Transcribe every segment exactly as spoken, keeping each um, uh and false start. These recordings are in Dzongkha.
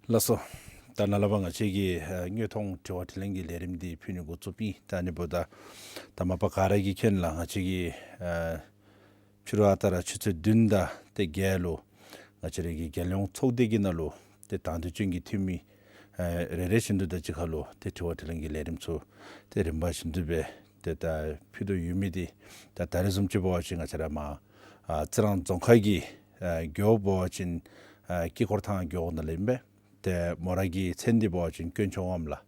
ལགས་སོ། ད་ནཱ་ལས་ཕར་ང་བཅས་ཀྱི་ཨ་དངོས་མཐོང་དྲི་བ་དྲིས་ལན་གྱི་ལས་རིམ་འདི་ཕུལ་ནི་འགོ་བཙུགསཔ་ཨིན། ད་ཨ་ནི་འབདཝ་ད་ད་མ་པ་ག་ར་གིས་མཁྱེན་ལགས། ང་བཅས་ཀྱི་ཨ་ཕྱི་རུ་ཨ་རྟག་ར་ཆུ་ཚོད་བདུན་དང་ཏེ་བརྒྱད་ལུ་ང་བཅས་རའི་གི་རྒྱལ་ཡོངས་ཚོགས་སྡེ་གི་ནང་ལུ་ཏེ་དང་འདོད་ཅན་གྱི་འཐུས་མི་ཨ་རེ་རེ་བཞིན་དུ་དང་གཅིག་ཁར་ལུ་ཏེ་དྲི་བ་དྲིས་ལན་གྱི་ལས་རིམ་ཚུ་ཏེ་རིམ་པ་བཞིན་དུ་སྦེ་ཏེ་ད་ཕུལ་དོ་ཡོད་མི་འདི་ད་ད་རེས་བཟུམ་ཅིག་འབད་བ་ཅིན་ང་བཅས་ར་མར་ཨ་རྩི་རང་རྫོང་ཁག་གི་ཨ་རྒེད་འོག་འབད་བ་ཅིན་ཨ་དཀྱིལ་འཁོར་ཐང་རྒེད་འོག་ནང་ལས་ཨིན་པས། ཏེ་མོ་ར་གི་མཚན་འདི་འབད་བ་ཅིན་དཀོན་མཆོག་ཨོམ་ལགས།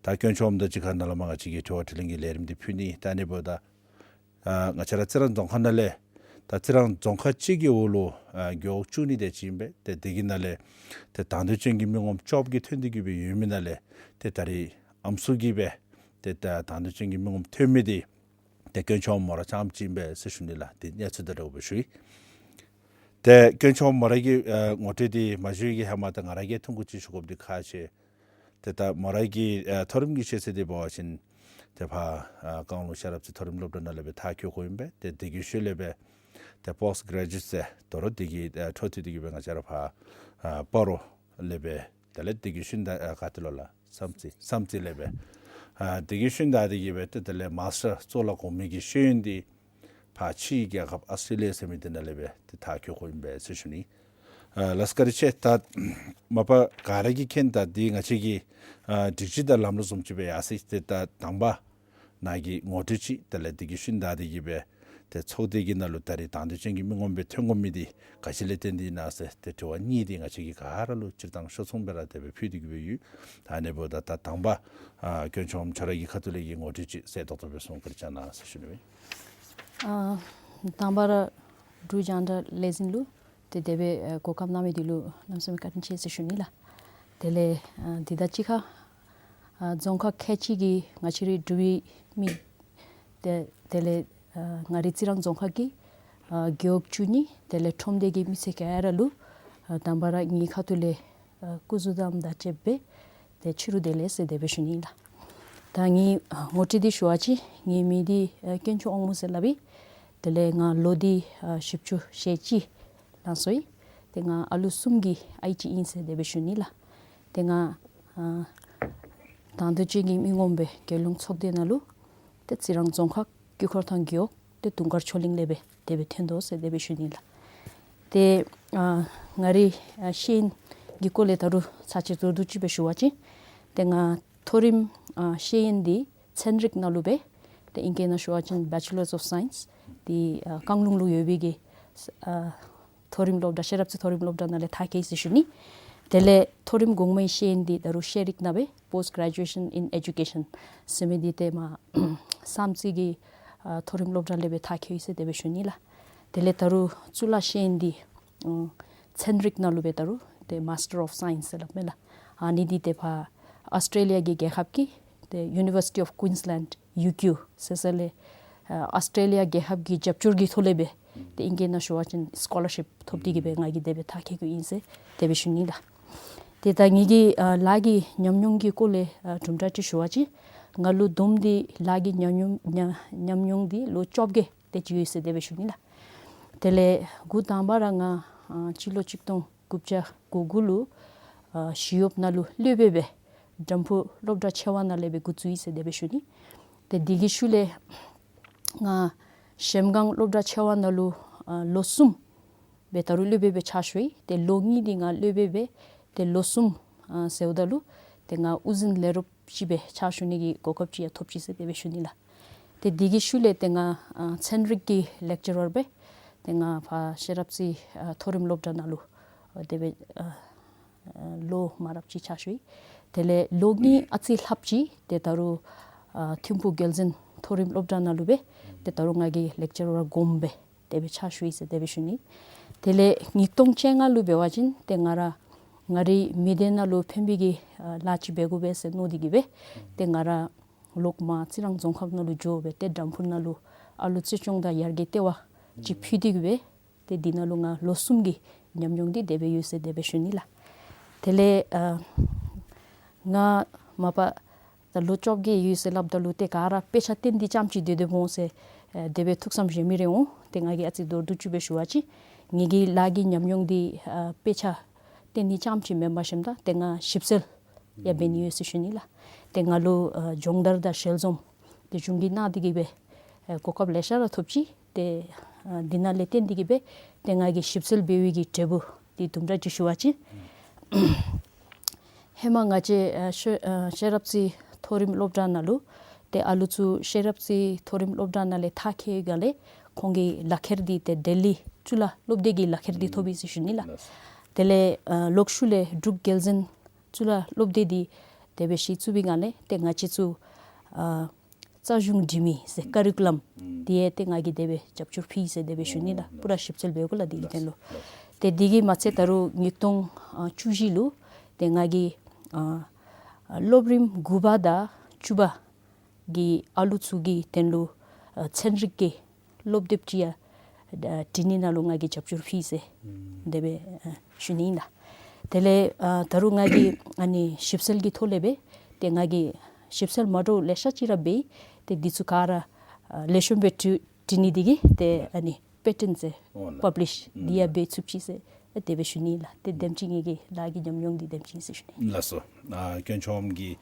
ད་དཀོན་མཆོག་ཨོམ་དང་གཅིག་ཁར་ནཱ་ལས་མར་ང་བཅས་ཀྱིས་དྲི་བ་དྲིས་ལན་གྱི་ལས་རིམ་འདི་ཕུལ་ནི། ད་ཨ་ནི་འབདཝ་ད་ཨ་ང་བཅས་ར་རྩི་རང་རྫོང་ཁག་ནང་ལས་ད་རྩི་རང་རྫོང་ཁག་གཅིག་གི་འོག་ལུ་ཨ་རྒེད་འོག་བཅུ་གཉིས་དེ་ཅིག་ཨིན་པས། ཏེ་དེ་གི་ནང་ལས་ཏེ་དང་འདོད་ཅན་གྱི་མི་ངོམ་བཅོ་བརྒྱད་ཐོན་ཏེ་གི་སྦེ་ཡོད་མི་ནང་ལས་ཏེ་ད་རིས་ཨམ་སྲུ་གིས་སྦེ་ཏེ་ད་དང་འདོད་ཅན་གྱི་མི་ངོམ་ཐོན་མི་འདི་ཏེ་དཀོན་མཆོག་ཨོམ་མོ་ར་རྐྱངམ་ཅིག་ཨིན་པས་ཟེར་ཞུ་ནི་ལགས། ཏེ་གནས་ཚུལ་དང་འབྲེལ་བ་སྦེ་ཞུ་ཡི། ཏེ་དཀོན་མཆོག་ཨོམ་མོ་ར་གི་ཨ་ངོ་སྤྲོད་འདི་མ་ཞུ་བའི་གི་ཧེ་མ་ད་ང་ར་གིས་ཐུང་ཀུ་ཅིག་ཞུ་དགོཔ་འདི་ཁག་ཆེ། ཏེ་ད་མོ་ར་གི་ཨ་མཐོ་རིམ་གྱི་ཤེས་ཚད་འདི་འབད་བ་ཅིན་ཏེ་ཕར་ཨ་བཀང་ལུང་ཤེས་རབ་རྩེ་མཐོ་རིམ་སློབ་གྲྭ་ནང་ལས་སྦེ་མཐར་འཁྱོལ་འགྱོཝ་ཨིན་པས། ཏེ་དེ་གི་ཤུལ་ལས་སྦེ་ཏེ་པོསཊ་གྲེ་ཇུ་ཨེཊ་ཟེར་དོ་རུང་དེ་གི་ཨ་འཕྲོ་མཐུད་དེ་གི་སྦེ་ང་བཅས་ར་ཕར་ཨ་སྤ་རོ་ལས་སྦེ་དེ་ལས་དེ་གི་ཤུལ་ད་ཨ་ག་ཏེ་ལོ་ལགས་བསམ་རྩེ་བསམ་རྩེ་ལས་སྦེ་ཨ་དེ་གི་ཤུལ་ད་དེ་གི་སྦེ་ཏེ་དེ་ལས་མཱས་ཊར་གཙུག་ལག་གོང་མའི་གི་ཤེས་ཡོན་འདི་ཕར་ཕྱིའི་རྒྱལ་ཁབ་ཨཱོས་ཊྲེ་ལི་ཡ་ཟེར་མི་འདི་ནང་ལས་སྦེ་ཏེ་མཐར་འཁྱོལ་འགྱོཝ་ཨིན་པས་ཟེར་ཞུ་ནི། ཨ་ལགས་བཀའ་དྲིན་ཆེ། ད་མ་པ་ག་ར་གིས་མཁྱེན། ད་འདི་ང་བཅས་ཀྱི་ཨ་སྒྲིག་གཞི་དང་ལམ་ལུགས་བཟུམ་ཅིག་སྦེ་ཡར་སོ་ཡི། ཏེ་ད་དང་པ་ནཱ་གི་ངོ་སྤྲོད་ཅིག་དེ་ལས་དེ་གི་ཤུལ་ད་དེ་གི་སྦེ་ཏེ་ཚོགས་སྡེ་གི་ནང་ལུ་ད་རིས་དང་འདོད་ཅན་གྱི་མི་ངོམ་སྦེ་ཐོན་དགོ་མི་འདི་ག་ཅི་ལས་བརྟེན་ཏེ་ཨིན་ན་ཟེར་ཏེ་དྲི་བ་གཉིས་འདི་ང་བཅས་ཀྱིས་ག་ར་ལུ་སྤྱིར་བཏང་ཤོ་ཚུགསཔ་སྦེ་ར་དེ་སྦེ་ཕུལ་ཏེ་གི་སྦེ་ཡོད། ད་ཨ་ནི་འབདཝ་ད་ད་དང་པ་ཨ་དཀོན་མཆོག་ཨོམ་ཁྱོད་ར་གི་ཁ་ཐུག་ལས་ཀྱི་ངོ་སྤྲོད་ཅིག་གསལ་ཏོག་ཏོ་སྦེ་གསུང་བཀའ་དྲིན་བསྐྱང་གནང་ཟེར་ཞུ་ནི་ཨིན། ཨ་དང་པ་ར་འབྲུག་རྒྱང་བསྒྲགས་ལས་འཛིན་ལུ་ཏེ་དེ་སྦེ་ཨ་གོ་སྐབས་གནང་མི་འདི་ལུ་གནམ་མེད་ས་མེད་བཀའ་དྲིན་ཆེ་ཟེར་ཞུ་ནི་ལགས། དེ་ལས་ཨ་འདི་དང་གཅིག་ཁར་ཨ་རྫོང་ཁག་ཁལ་གཅིག་གི་ང་བཅས་རའི་འབྲུག་པའི་མི་ཏེ་དེ་ལས་ཨ་ང་རའི་རྩི་རང་རྫོང་ཁག་གི་ཨ་རྒེད་འོག་བཅུ་གཉིས་དེ་ལས་ཁྲོམ་སྡེ་གི་མི་སེར་ག་ར་ལུ་ཨ་དང་པ་ར་ངེའི་ཁ་ཐུག་ལས་ཨ་སྐུ་གཟུགས་བདེ་ལེགས་དང་བཅས་པའི་ཏེ་ཕྱི་རུ་བདེ་ལེགས་ཟེར་དེ་སྦེ་ཞུ་ནི་ལགས། ད་ངེའི་ཨ་ངོ་སྤྲོད་འདི་ཞུ་བ་ཅིན་ངེའི་མིང་འདི་ཨ་དཀོན་མཆོག་དབང་མོ་ཟེར་སླབ་ཨིན། དེ་ལས་ང་ལོ་འདི་ཨ་བཞི་བཅུ་ཞེ་གཅིག་ལང་སོ་ཡི། ཏེ་ང་ཨ་ལུ་གསུམ་གྱི་ཨའི་ཅིག་ཨིན་ཟེར་དེ་སྦེ་ཞུ་ནི་ལགས། ཏེ་ང་ཨ་དང་འདོད་ཅན་གྱི་མི་ངོམ་སྦེ་རྒྱལ་ཡོངས་ཚོགས་སྡེ་ནང་ལུ་ཏེ་རྩི་རང་རྫོང་ཁག་དཀྱིལ་འཁོར་ཐང་རྒེད་འོག་ཏེ་དུང་དཀར་ཆོས་གླིང་ལས་སྦེ་དེ་སྦེ་ཐོན་དོ་ཟེར་དེ་སྦེ་ཞུ་ནི་ལགས། ཏེ་ཨ་ང་རའི་ཨ་ཤེས་ཡོན་གྱི་སྐོར་ལས་ད་རུང་ཚར་གཅིག་མདོར་བསྡུས་ཅིག་སྦེ་ཞུ་བ་ཅིན་ཏེ་ང་མཐོ་རིམ་ཨ་ཤེས་ཡོན་འདི་ཚན་རིག་ནང་ལུ་སྦེ་ཏེ་ཨིང་སྐད་ནང་ཞུ་བ་ཅིན་Bachelors of Science འདི་ཨ་བཀང་ལུང་ལུ་ཡོད་པའི་གི་ཨ་མཐོ་རིམ་སློབ་གྲྭ་ཤེས་རབ་རྩེ་མཐོ་རིམ་སློབ་གྲྭ་ནང་ལས་མཐར་འཁྱོལ་ཡི་ཟེར་ཞུ་ནི། དེ་ལས་མཐོ་རིམ་གོང་མའི་ཤེས་ཡོན་འདི་ད་རུང་ཤེས་རིག་ནང་སྦེ་Post Graduation in Education ཟེར་མི་འདི་ཏེ་མར་བསམ་རྩེ་གི་ཨ་མཐོ་རིམ་སློབ་གྲྭ་ལས་སྦེ་མཐར་འཁྱོལ་ཡི་ཟེར་དེ་སྦེ་ཞུ་ནི་ལགས། དེ་ལས་ད་རུང་གཙུག་ལག་ཤེས་ཡོན་འདི་ཨ་ཚན་རིག་ནང་ལུ་སྦེ་ད་རུང་ཏེ་Master of Science ཟེར་སླབ་མས་ལགས། ཨ་ནི་འདི་ཏེ་ཕར་ཨཱོས་ཊྲེ་ལི་ཡ་གི་རྒྱལ་ཁབ་ཀྱི་ཏེ་University of Queensland U Q ཟེར་ས་ལས་ཨ་ཨཱོས་ཊྲེ་ལི་ཡ་རྒྱལ་ཁབ་ཀྱི་རྒྱབ་སྐྱོར་གྱི་ཐོག་ལས་སྦེ་ཏེ་ཨིང་སྐད་ནང་ཞུ་བ་ཅིན་སི་ཀོ་ལར་ཤིབ་ཐོབ་སྟེ་གི་སྦེ་ང་གིས་དེ་སྦེ་མཐར་འཁྱོལ་ཡི་ཟེར་དེ་སྦེ་ཞུ་ནི་ལགས། ཏེ་ད་ངེ་གི་ཨ་ལཱ་གི་ཉམས་མྱོང་གི་སྐོར་ལས་ཨ་གྲུབ་འབྲས་ཅིག་ཞུ་བ་ཅིན་ང་ལུ་བསྡོམས་ཏེ་ལཱ་གི་ཉམས་མྱོང་ཉམས་ཉམས་མྱོང་འདི་ལོ་བཅོ་བརྒྱད་དེ་ཅིག་ཡོད་ཟེར་དེ་སྦེ་ཞུ་ནི་ལགས། དེ་ལས་འགོ་དང་པ་ར་ང་ཨ་སྤྱི་ལོ་གཅིག་སྟོང་དགུ་བརྒྱ་གོ་དགུ་ལུ་ཨ་ཞི་གཡོགཔ་ནང་ལུ་སློབ་དཔོན་སྦེ་དམ་ཕུ་སློབ་གྲྭ་ཆེ་བ་ནང་ལས་སྦེ་འགོ་བཙུགས་ཡི་ཟེར་དེ་སྦེ་ཞུ་ནི། ཏེ་དེ་གི་ཤུལ་ལས་ང་གཞལམ་སྒང་སློབ་གྲྭ་ཆེ་བ་ནང་ལུ་ཨ་ལོ་གསུམ་སྦེ་ད་རུང་སློབ་དཔོན་སྦེ་ཕྱག་ཞུ་ཡི། ཏེ་ལོ་གཉིས་འདི་ང་སློབ་དཔོན་སྦེ་ཏེ་ལོ་གསུམ་ཨ་ཟེརཝ་ད་ལུ་ཏེ་ང་དབུ་འཛིན་ལས་རོགསཔ་ཅིག་སྦེ་ཕྱག་ཞུ་ནི་གི་གོ་སྐབས་ཅིག་ཡང་ཐོབ་ཅི་ཟེར་དེ་སྦེ་ཞུ་ནི་ལགས། ཏེ་དེ་གི་ཤུལ་ལས་ཏེ་ང་ཨ་ཚན་རིག་གི་ལེག་ཅ་རར་སྦེ་ཏེ་ང་ཕར་ཤེས་རབ་རྩེ་ཨ་མཐོ་རིམ་སློབ་གྲྭ་ནང་ལུ་ཨ་དེ་སྦེ་ཨ་ཨ་ལོ་མང་རབས་ཅིག་ཕྱག་ཞུ་ཡི། དེ་ལས་ལོ་གཉིས་ཨ་ཙི་ལྷགཔ་ཅིག་ཏེ་ད་རུང་ཨ་ཐིམ་ཕུག་རྒྱལ་འཛིན་མཐོ་རིམ་སློབ་གྲྭ་ནང་ལུ་སྦེ་ཏེ་ད་རུང་ང་གིས་ལེག་ཅ་རར་སྒོམ་སྦེ་དེ་སྦེ་ཕྱག་ཞུ་ཡི་ཟེར་དེ་སྦེ་ཞུ་ནི། དེ་ལས་ཉིས་སྟོང་བཅོ་ལྔ་ལུ་འབད་བ་ཅིན་ཏེ་ང་ར་ང་རའི་མི་སྡེ་ནང་ལུ་ཕན་པའི་གི་ཨ་ལཱ་ཅིག་འབད་དགོ་པས་ཟེར་མནོ་སྟེ་གི་སྦེ་ཏེ་ང་ར་ལོག་མར་རྩི་རང་རྫོང་ཁག་ནང་ལུ་འགྱོ་སྦེ་ཏེ་དམ་ཕུ་ནང་ལུ་ཨ་ལུ་རྩེ་སྐྱོང་དང་ཡར་རྒྱས་ལྟེ་བ་ཅིག་ཕུལ་ཏེ་གི་སྦེ་ཏེ་འདི་ནང་ལུ་ང་ལོ་གསུམ་གྱི་ཉམས་མྱོང་འདི་དེ་སྦེ་ཡོད་ཟེར་དེ་སྦེ་ཞུ་ནི་ལགས། དེ་ལས་ཨ་ང་མ་པ་ད་ལོ་བཅོ་བརྒྱད་ཡོད་ཟེར་སླབ་ད་ལུ་ཏེ་ག་ར་དཔེ་ཆ་སྟོན་ཏེ་རྐྱངམ་ཅིག་སྡོད་སྡོདཔ་འོང་ཟེར་ཨ་དེ་སྦེ་ཐུགས་བསམ་བཞེས་མི་རེ་འོང་། ཏེ་ང་གིས་ཨ་ཙི་མདོར་བསྡུས་ཅིག་སྦེ་ཞུ་བ་ཅིན་ངེ་གི་ལཱ་གི་ཉམས་མྱོང་འདི་ཨ་དཔེ་ཆ་ བརྟེན་ནི་རྐྱངམ་ཅིག་མེན་པར་ཞིནམ་ད་ཏེ་ང་ཞིབ་འཚོལ་ཡང་འབད་ནི་ཡོད་ཟེར་ཞུ་ནི་ལགས། ཏེ་ང་ལུ་ཨ་སྦྱོང་བརྡར་དང་ཞལ་འཛོམས་ཏེ་གཞུང་གིས་གནང་སྟེ་གི་སྦེ་ཨ་གོ་སྐབས་ལེ་ཤ་ར་ཐོབ་ཅི། ཏེ་ཨ་འདི་ནང་ལས་བརྟེན་ཏེ་གི་སྦེ་ཏེ་ང་གིས་ཞིབ་འཚོལ་འབད་བའི་གི་འབྲས་བུ་འདི་དུམ་གྲ་ཅིག་ཞུ་བ་ཅིན། ཧེ་མ་ང་བཅས་ཨ་ཤེས་ཨ་ཤེས་རབ་རྩེ་མཐོ་རིམ་སློབ་གྲྭ་ནང་ལུ་ཏེ་ཨ་ལུ་ཚུ་ཤེས་རབ་རྩེ་མཐོ་རིམ་སློབ་གྲྭ་ནང་ལས་མཐར་འཁྱོལ་བའི་སྒང་ལས་ཁོང་གི་ལག་ཁྱེར་འདི་ཏེ་ལྡི་ལི་གཙུག་ལག་སློབ་སྡེ་གི་ལག་ཁྱེར་འདི་ཐོབ་ཡི་ཟེར་ཞུ་ནི་ལགས། དེ་ལས་ཨ་ལོག་ཤུལ་ལས་འབྲུག་རྒྱལ་འཛིན་གཙུག་ལག་སློབ་སྡེ་འདི་དེ་སྦེ་གཞི་བཙུགས་པའི་སྒང་ལས་ཏེ་ང་བཅས་ཚུ་ཨ་རྩ་གཞུང་འབྲི་མི་ཟེར་ཀ་རི་ཀུ་ལམ་འདི་ཡང་ཏེ་ང་གིས་དེ་སྦེ་རྒྱབ་སྐྱོར་ཕུལ་ཡི་ཟེར་དེ་སྦེ་ཞུ་ནི་ལགས། ཨོ་པུ་ར་ཞིབ་འཚོལ་འབད་དགོ་ལགས་འདི་གི་དོན་ལུ། ཏེ་འདི་གིས་མ་ཚད་ད་རུང་ཉིས་སྟོང་ཨ་བཅུ་བཞི་ལུ་ཏེ་ང་གིས་ཨ་ཨ་སློབ་རིམ་དགུ་པ་དང་བཅུ་པ་གི་ཨ་ལུ་ཚུ་གི་དོན་ལུ་ཨ་ཚན་རིག་གི་སློབ་དེབ་ཅིག་ཡང་ཨ་བྲི་ནི་ནང་ལུ་ང་གིས་རྒྱབ་སྐྱོར་ཕུལ་ཡི་ཟེར་དེ་སྦེ་ཨ་ཞུ་ནི་ཨིན་ལགས། དེ་ལས་ཨ་ད་རུང་ང་གིས་ཨ་ནི་ཞིབ་འཚོལ་གྱི་ཐོག་ལས་སྦེ་ཏེ་ང་གིས་ཞིབ་འཚོལ་མ་འདྲཝ་ལེ་ཤ་ཅིག་ར་འབད་ཡི། ཏེ་འདི་ཚུ་ག་ར་ཨ་ལེགས་ཤོམ་སྦེ་བྲི་བྲི་ནི་འདི་གིས་ཏེ་ཨ་ནི་པེ་ཊན་ཟེར་ཨོ་ལགས། པབ་ལིཤ་ཨུམ་འདི་ཡང་འབད་ཚུགས་ཅི་ཟེར་དེ་སྦེ་ཞུ་ནི་ལགས། ཏེ་དེམ་ཅིག་ངེ་གི་ལཱ་གི་ཉམས་མྱོང་འདི་དེམ་ཅིག་ཨིན་ཟེར་ཞུ་ནི། ལགས་སོ། ཨ་དཀོན་མཆོག་གིས་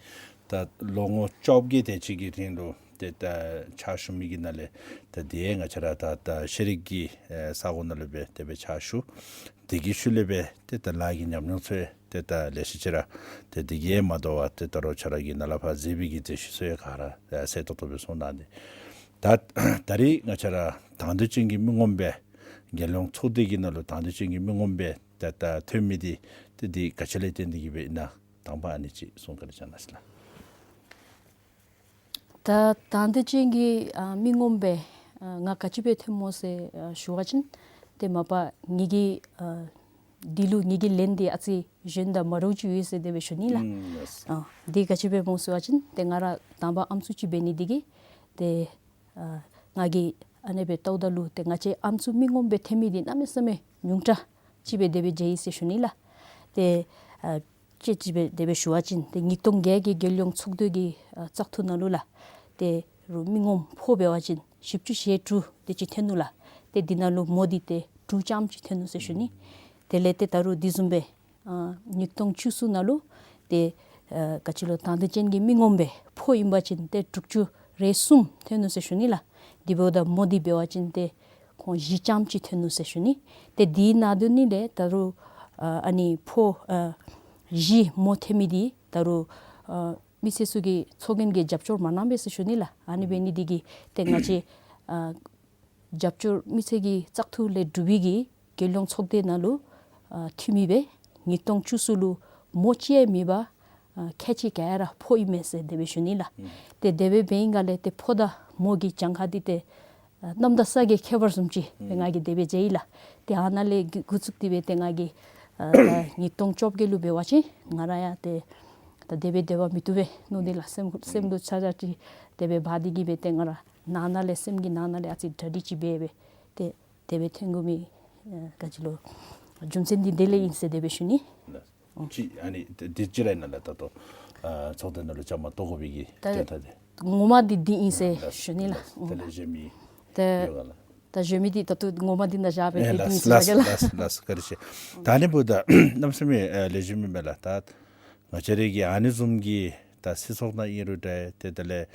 ད་ལོ་ངོ་བཅོ་བརྒྱད་དེ་ཅིག་གི་རིང་ལུ་ཏེ་ད་ཕྱག་ཞུ་མི་གི་ནང་ལས་ཏེ་དེ་ང་བཅས་ར་ད་ད་ཤེས་རིག་གི་ཨེ་ས་གོ་ནང་ལུ་སྦེ་དེ་སྦེ་ཕྱག་ཞུ། དེ་གི་ཤུལ་ལས་སྦེ་ཏེ་ད་ལཱ་གི་ཉམས་མྱོང་ཚུ་ཏེ་ད་ལེ་ཤ་ཅིག་ར་ཏེ་དེ་གིས་མ་དོ་བར་ཏེ་ད་རུང་ཁྱོད་ར་གིས་ནཱ་ལས་ཕར་མཛད་པའི་གི་མཛད་བྱ་ཚུ་ཡང་ག་ར་ཨེ་གསལ་ཏོག་ཏོ་སྦེ་གསུངས་གནང་ནི། ད་ད་རིས་ང་བཅས་ར་དང་འདོད་ཅན་གྱི་མི་ངོམ་སྦེ་རྒྱལ་ཡོངས་ཚོགས་སྡེ་གི་ནང་ལུ་དང་འདོད་ཅན་གྱི་མི་ངོམ་སྦེ་ད་ད་ཐོན་མི་འདི་ཏེ་འདི་ག་ཅི་ལས་བརྟེན་ཏེ་གི་སྦེ་ཨིན་ན་དང་པ་ཨ་ནི་ཅིག་གསུང་བཀའ་དྲིན་བསྐྱང་གནང་ཟེར་ལགས། ད་དང་འདོད་ཅན་གྱི་ཨ་མི་ངོམ་སྦེ་ཨ་ང་ག་ཅི་སྦེ་ཐོནམ་སྨོ་ཟེར་ཨ་ཞུ་བ་ཅིན་ཏེ་མ་པ་ངེ་གི་ཨ་འདི་ལུ་ངེ་གི་ལན་འདི་ཨ་ཙི་གཞན་དང་མ་འདྲཝ་ཅིག་ཡོད་ཟེར་དེ་སྦེ་ཞུ་ནི་ལགས། ཨུམ་ལགས། ཨ་འདི་ག་ཅི་སྦེ་སྨོ་ཟེར་བ་ཅིན་ཏེ་ང་ར་དང་པ་ཨམ་སྲུ་ཅིག་འབད་ནི་འདི་གིས་ཏེ་ཨ་ང་གིས་ཨ་ནེ་སྦེ་ལྟཝ་ད་ལུ་ཏེ་ང་བཅས་ཨམ་སྲུ་མི་ངོམ་སྦེ་ཐོན་མི་འདི་གནམ་མེད་ས་མེད་ཉུང་དྲགས་ཅིག་སྦེ་དེ་སྦེ་མཇལ་ཡི་ཟེར་ཞུ་ནི་ལགས། ཏེ་ཨ་ཅིག་ཅིག་སྦེ་དེ་སྦེ་ཞུ་བ་ཅིན་ཏེ་ཉིས་སྟོང་བརྒྱད་ཀྱི་རྒྱལ་ཡོངས་ཚོགས་སྡེ་གི་ཨ་བཙག་འཐུ་ནང་ལུ་ལགས། ཏེ་རུང་མི་ངོམ་ཕོ་འབད་བ་ཅིན་བཞི་བཅུ་ཞེ་དྲུག་དེ་ཅིག་ཐོན་ནུག་ལགས། ཏེ་འདི་ནང་ལུ་མོ་འདི་ཏེ་དྲུག་རྐྱངམ་ཅིག་ཐོན་ནུག་ཟེར་ཞུ་ནི། དེ་ལས་ཏེ་ད་རུང་འདི་བཟུམ་སྦེ་ཨ་ཉིས་སྟོང་བཅུ་གསུམ་ནང་ལུ་ཏེ་ཨ་ག་ཅི་ལོ་དང་འདོད་ཅན་གྱི་མི་ངོམ་སྦེ་ཕོ་ཨིན་པ་ཅིན་ཏེ་དྲུག་ཅུ་རེ་གསུམ་ཐོན་ནུག་ཟེར་ཞུ་ནི་ལགས། དེ་འབདཝ་ད་མོ་འདི་འབད་བ་ཅིན་ཏེ་ཁོང་བཞི་རྐྱངམ་ཅིག་ཐོན་ནུག་ཟེར་ཞུ་ནི། ཏེ་འདི་ནང་དོན་ནི་ལས་ད་རུང་ཨ་ཨ་ནི་ཕོ་ཨ་བཞི་མོ་ཐོན་མི་འདི་ད་རུང་ཨ་མི་སེར་ཚུ་གི་ཚོགས་རྒྱན་གྱི་རྒྱབ་སྐྱོར་མ་གནང་པས་ཟེར་ཞུ་ནི་ལགས། ཨ་ནི་འབད་ནི་འདི་གིས་ཏེ་ང་བཅས་ཨ་རྒྱབ་སྐྱོར་མི་སེར་གྱི་བཙག་འཐུ་ལས་གྲུབ་པའི་གི་རྒྱལ་ཡོངས་ཚོགས་སྡེ་ནང་ལུ་ཨ་འཐུས་མི་སྦེ་ཉིས་སྟོང་བཅུ་གསུམ་ལུ་མོ་གཅིག་ཡང་མེད་པར་ཨ་ཁལ་གཅིག་ག་ར་ཕོ་ཨིན་མས་ཟེར་དེ་སྦེ་ཞུ་ནི་ལགས། ཨུམ་ཏེ་དེ་སྦེ་འབད་ནི་འདི་གིས་ཏེ་ཕོ་དང་མོ་གི་གྱངས་ཁ་འདི་ཏེ་ཨ་གནམ་དང་ས་གི་ཁྱད་པར་བཟུམ་ཅིག་སྦེ་ང་གིས་དེ་སྦེ་མཇལ་ཡི་ལགས། ཏེ་ཨ་ནཱ་ལས་འགོ་འགོ་བཙུགས་ཏེ་སྦེ་ཏེ་ང་གིས་ཨ་ད་ཉིས་སྟོང་བཅོ་བརྒྱད་ལུ་འབད་བ་ཅིན་ང་ར་ཡང་ཏེ་ད་དེ་སྦེ་སྡོད་པ་མི་བཏུབ་པས་མནོ་སྟེ་ལགས། སེམས་སེམས་ལུ་ཚ་གྱང་ཅིག་དེ་སྦེ་འབར་ཏེ་གི་སྦེ་ཏེ་ང་ར་ནང་ན་ལས་སེམས་ཀྱི་ནང་ན་ལས་ཨ་ཙི་གྲ་སྒྲིག་ཅིག་འབད་སྦེ་ཏེ་དེ་སྦེ་ཐོན་དགོ་མི་ཨ་ག་ཅི་ལོ་རྒྱུ་མཚན་འདི་དེ་ལས་ཨིན་ཟེར་དེ་སྦེ་ཞུ་ནི། ཅིག་ཨ་ནི་དེ་དེ་ཅིག་ར་ཨིན་ན་ལགས། ད་ལྟོ་ཨ་ཚོགས་སྡེ་ནང་ལུ་བཅའ་མར་གཏོགས་དགོ་པའི་གི་ད་དོན་དག་འདི་ངོ་མ་འདི་འདི་ཨིན་ཟེར་ཞུ་ནི་ལགས། དེ་ལས་གཞན་མི་ད་ཡོད་ག་ལགས། ད་གཞན་མི་འདི་ད་ལྟོ་ངོ་མ་འདི་ནང་བཞག་པས། ཨེ་དེ་འདི་ལགས་ཨིན་ཟེར་ལགས་ཞུ་གེ་ལགས། ལགས་ལགས་བཀའ་དྲིན་ཆེ། ད་ཨ་ནི་འབདཝ་ད་གནམ་མེད་ས་མེད་ཨ་ལེགས་ཤོམ་ཨིན་མས་ལགས། ད་ང་བཅས་ར་གི་ཨ་ནི་བཟུམ་གྱི་ད་སྲིད་ཚོགས་ནང་ཨིན་རུང་འདྲ་ཏེ་དེ་ལས་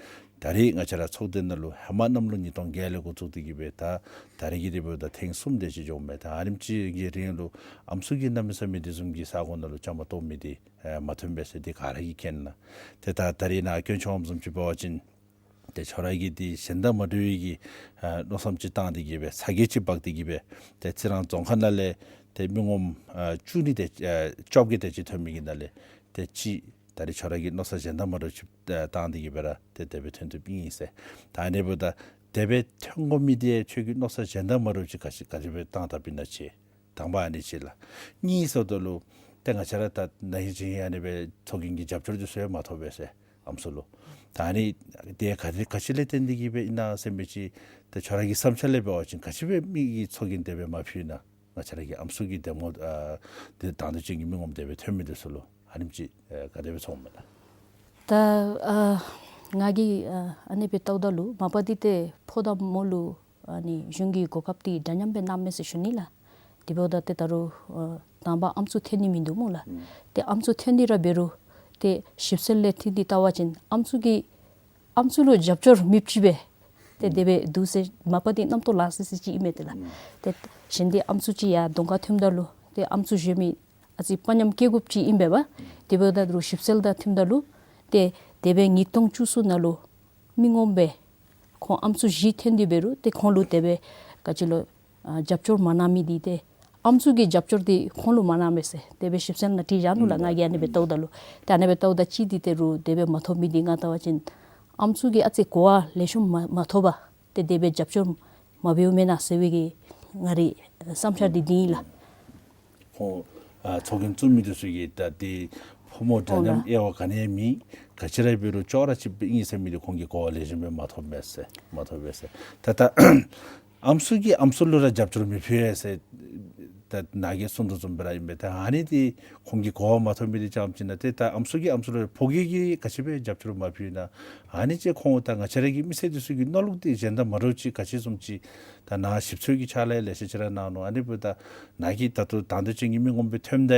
ད་རིས་ང་བཅས་ར་ཚོགས་སྡེ་ནང་ལུ་ཧེ་མ་གནམ་ལོ་ཉིས་སྟོང་བརྒྱད་ལས་འགོ་བཙུགས་ཏེ་གི་སྦེ་ད་ད་རིས་ཀྱི་དེ་འབདཝ་ད་ཐེངས་གསུམ་དེ་ཅིག་འགྱོཝ་མས། ད་ཨ་ནེམ་ཅིག་གི་རིང་ལུ་ཨམ་སྲུ་གིས་གནམ་མེད་ས་མེད་དེ་བཟུམ་གྱི་ས་གོ་ནང་ལུ་བཅའ་མར་གཏོགས་མི་འདི་ཨེ་མ་ཐོན་པས་ཟེར་འདི་ག་ར་གིས་མཁྱེན་ལགས། ཏེ་ད་ད་རིས་ནཱ་དཀོན་མཆོག་བཟུམ་ཅིག་འབད་བ་ཅིན་ཏེ་ཁྱོད་ར་གིས་འདི་གཞན་དང་མ་འདྲ་བའི་གི་ཨ་མནོ་བསམ་ཅིག་བཏང་སྟེ་གི་སྦེ་ཚ་གྱང་ཅིག་འབག་སྟེ་གི་སྦེ་ཏེ་རྩི་རང་རྫོང་ཁག་ནང་ལས་ཏེ་མི་ངོམ་ཨ་བཅུ་གཉིས་དེ་ཨ་བཅོ་བརྒྱད་དེ་ཅིག་ཐོན་མི་གི་ནང་ལས་ཏེ་གཅིག་ད་རིས་ཁྱོད་ར་གིས་མནོ་བསམ་གཞན་དང་མ་འདྲཝ་ཅིག་ཨ་བཏང་སྟེ་གི་སྦེ་ར་ཏེ་དེ་སྦེ་ཐོན་ཐོནམ་ཨིན་ཟེར། ད་ཨ་ནི་འབདཝ་ད་དེ་སྦེ་ཐོན་དགོ་མི་འདི་ཁྱོད་ཀྱིས་མནོ་བསམ་གཞན་དང་མ་འདྲཝ་ཅིག་ག་ཅི་ག་ཅི་སྦེ་བཏང་བཏངམ་ཨིན་ན་ཅིག། དང་པ་ཨ་ནི་ཅིག་ལགས། གཉིས་ཟེརཝ་ད་ལུ་ཏེ་ང་བཅས་ར་ད་ན་ཧིང་ཅིག་ཨ་ནི་སྦེ་ཚོགས་རྒྱན་གྱི་རྒྱབ་སྐྱོར་འདི་ཚུ་ཡང་མ་ཐོབ་པས་ཟེར་ཨམ་སྲུ་ལུ། ད་ཨ་ནི་དེ་ག་དེ་ག་ཅི་ལས་བརྟེན་ཏེ་གི་སྦེ་ཨིན་ན་ཟེར་མི་ཅིག་ཏེ་ཁྱོད་ར་གི་བསམ་འཆར་ལས་འབད་བ་ཅིན་ག་ཅི་སྦེ་མི་གིས་ཚོགས་རྒྱན་དེ་སྦེ་མ་ཕུལ་ན་ང་བཅས་ར་གི་ཨམ་སྲུ་གི་འདེམས་ངོ་ཨ་དེ་དང་འདོད་ཅན་གྱི་མི་ངོམ་དེ་སྦེ་ཐོན་མི་འདི་ཚུ་ལུ་ཨ་ནེམ་ཅིག་ཨེ་ག་དེ་སྦེ་ཚོརཝ་མས་ལགས། ད་ཨ་ང་གིས་ཨ་ཨ་ནི་སྦེ་ལྟཝ་ད་ལུ་མ་པ་འདི་ཏེ་ཕོ་དང་མོ་ལུ་ཨ་ནི་གཞུང་གིས་གོ་སྐབས་འདི་འདྲ་མཉམ་སྦེ་གནངམ་མས་ཟེར་ཞུ་ནི་ལགས། དེ་འབདཝ་ད་ཏེ་ད་རུང་ཨ་ དང་པ་ཨམ་སྲུ་འཐོན་ནི་མིན་འདུག་སྨོ་ལགས། ཨུམ། ཏེ་ཨམ་སྲུ་འཐོན་ནི་ར་འབད་རུང་ཏེ་ཞིབ་འཚོལ་ལས་ཐོན་ཏེ་བལྟ་བ་ཅིན་ཨམ་སྲུ་གིས་ཨམ་སྲུ་ལུ་རྒྱབ་སྐྱོར་མེདཔ་ཅིག་སྦེ་ཏེ་དེ་སྦེ་འདུག་ཟེར་མ་པ་འདི་རྣམ་རྟོག་ལང་སི་སི་ཅིག་ཨིན་མས་ཏེ་ལགས། ཏེ་གཞན་འདི་ཨམ་སྲུ་ཅིག་ཡར་གདོང་ཁར་ཐོནམ་ད་ལུ་ཏེ་ཨམ་སྲུ་གཞན་མི་ཨ་ཙི་དཔའ་ཉམས་བསྐྱེད་དགོཔ་ཅིག་ཨིན་པས་པ། དེ་འབདཝ་ད་རུང་ཞིབ་འཚོལ་དང་ཐིམ་ད་ལུ་ཏེ་དེ་སྦེ་ཉིས་སྟོང་བཅུ་གསུམ་ནང་ལུ་མི་ངོམ་སྦེ་ཁོང་ཨམ་སྲུ་བཞི་འཐོན་ཏེ་འབད་རུང་ཏེ་ཁོང་ལུ་དེ་སྦེ་ག་ཅི་ལོ་ཨ་རྒྱབ་སྐྱོར་མ་གནང་མི་འདི་ཏེ་ཨམ་སྲུ་གི་རྒྱབ་སྐྱོར་འདི་ཁོང་ལུ་མ་གནང་མས་ཟེར་དེ་སྦེ་ཞིབ་འཚོལ་ནང་བྲིས་བཞག་ནུག་ལགས། ང་གིས་ཨ་ནི་སྦེ་བལྟཝ་ད་ལུ་ཏེ་ཨ་ནི་སྦེ་བལྟཝ་ད་གཅིག་འདི་ཏེ་རུང་དེ་སྦེ་མ་ཐོབ་མི་འདི་ང་བལྟ་བ་ཅིན་ཨམ་སྲུ་གིས་ཨ་ཙི་གོ་བ་ལེགས་ཤོམ་མ་མ་ཐོབ་པར་ཏེ་དེ་སྦེ་རྒྱབ་སྐྱོར་མ་འབདཝ་མེན་ན་ཟེར་བའི་གི་ང་རའི་བསམ་འཆར་འདི་འདི་ཨིན་ལགས། ཁོང་ཨ་ཚོགས་རྒྱན་བཙུགས་མི་འདི་ཚུ་གིས་ད་འདི་ཕོ་མོ་འདྲ་མཉམ་དབྱེ་བ་ག་ནི་ཡང་མེད། ག་ཅི་ར་འབད་རུང་ཅོག་ར་གཅིགཔ་ཨིན་ཟེར་མི་འདི་ཁོང་གིས་གོ་བ་ལེགས་ཤོམ་སྦེ་མ་ཐོབ་མས་ཟེར་མ་ཐོབ་པས་ཟེར། ད་ད་ཨམ་སྲུ་གིས་ཨམ་སྲུ་ལུ་ར་རྒྱབ་སྐྱོར་མི་ཕུལ་ཡ་ཟེར་ད་ནཱ་གིས་གསུངས་དོ་བཟུམ་སྦེ་ར་ཨིན་པས། ད་ཨ་ནི་འདི་ཁོང་གིས་གོ་བ་མ་ཐོབ་མི་འདི་ཙམ་ཅིག་ན་ཏེ་ད་ཨམ་སྲུ་གིས་ཨམ་སྲུ་ལུ་ཕོ་རྒྱས་ཀྱིས་ག་ཅི་སྦེ་རྒྱབ་སྐྱོར་མ་ཕུལ་ན། ཨ་ནི་ཅིག་ཁོང་ད་ང་བཅས་ར་གི་མི་སེར་འདི་ཚུ་གི་མནོ་ལུགས་འདི་གཞན་དང་མ་འདྲཝ་ཅིག་ག་ཅི་བཟུམ་ཅིག་ད་ནཱ་ཞིབ་འཚོལ་གྱི་ཕྱག་ལཱ་ལེ་ཤ་ཅིག་ར་གནང་ནུག། ཨ་ནི་འབདཝ་ད་ནཱ་གིས་ད་ལྟོ་དང་འདོད་ཅན་གྱི་མི་ངོམ་སྦེ་ཐོནམ་ད་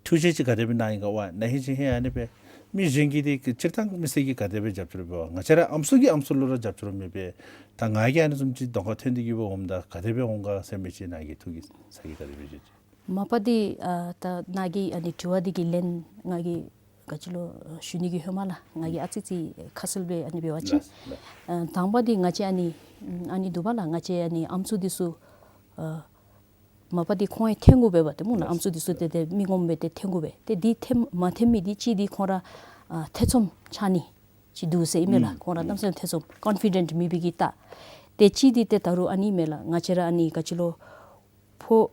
ཐུགས་བཞེད་ཅིག་ག་དེ་སྦེ་གནང་ཡི་ག་ཝ་ན་ཧིང་ཅིག་ཧེ་ཨ་ནི་སྦེ་མི་གཞན་གྱིས་འདི་སྤྱིར་བཏང་མི་སེར་གྱིས་ག་དེ་སྦེ་རྒྱབ་སྐྱོར་འབད་བ་ང་བཅས་ར་ཨམ་སྲུ་གིས་ཨམ་སྲུ་ལུ་ར་རྒྱབ་སྐྱོར་མེད་པས། ད་ང་གིས་ཨ་ནི་བཟུམ་ཅིག་གདོང་ཁར་ཐོན་ཏེ་གི་སྦེ་འོངམ་ད་ག་དེ་སྦེ་འོང་ག་ཟེར་མི་ཅིག་ནཱ་གིས་ཐུགས་ཀྱི་ཚ་གྱང་ག་དེ་སྦེ་བཞེས་ཅི། མ་པ་འདི་ཨ་ད་ནཱ་གི་ཨ་ནི་དྲི་བ་འདི་གི་ལན་ང་གིས་ག་ཅི་ལོ་ཞུ་ནི་གི་ཧེ་མ་ལགས་ང་གིས་ཨ་ཙི་ཙི་ཁ་གསལ་སྦེ་ཨ་ནི་འབད་བ་ཅིན་ལགས་ལགས། ཨ་དང་པ་འདི་ང་བཅས་ཨ་ནི་ཨ་ནི་འདུག་པ་ལགས། ང་བཅས་ཨ་ནི་ཨམ་སྲུ་འདི་ཚུ་ཨ་མ་པ་འདི་ཁོང་ཡང་འཐོན་དགོ་པས་པ་ཏེ་སྨོ་ལགས། ལགས་ཨམ་སྲུ་འདི་ཚུ་ཏེ་ཏེ་མི་ངོམ་སྦེ་ཏེ་འཐོན་དགོ་པས། ཏེ་འདི་འཐོན་མ་འཐོན་མི་འདི་གཅིག་འདི་ཁོང་ར་ཨ་ཐེ་ཚོམ་ཆགས་ནི་ཅིག་འདུག་ཟེར་ཨིན་མས་ལགས། ཨུམ་ཁོང་ར་ཨུམ་གནམ་མེད་ས་མེད་ཐེ་ཚོམ་ཀོན་ཕི་ཌེནཊ་མེད་པའི་གི་རྟགས། ཏེ་གཅིག་འདི་ཏེ་ད་རུང་ཨ་ནི་མས་ལགས། ང་བཅས་ར་ཨ་ནི་ག་ཅི་ལོ་ཕོ་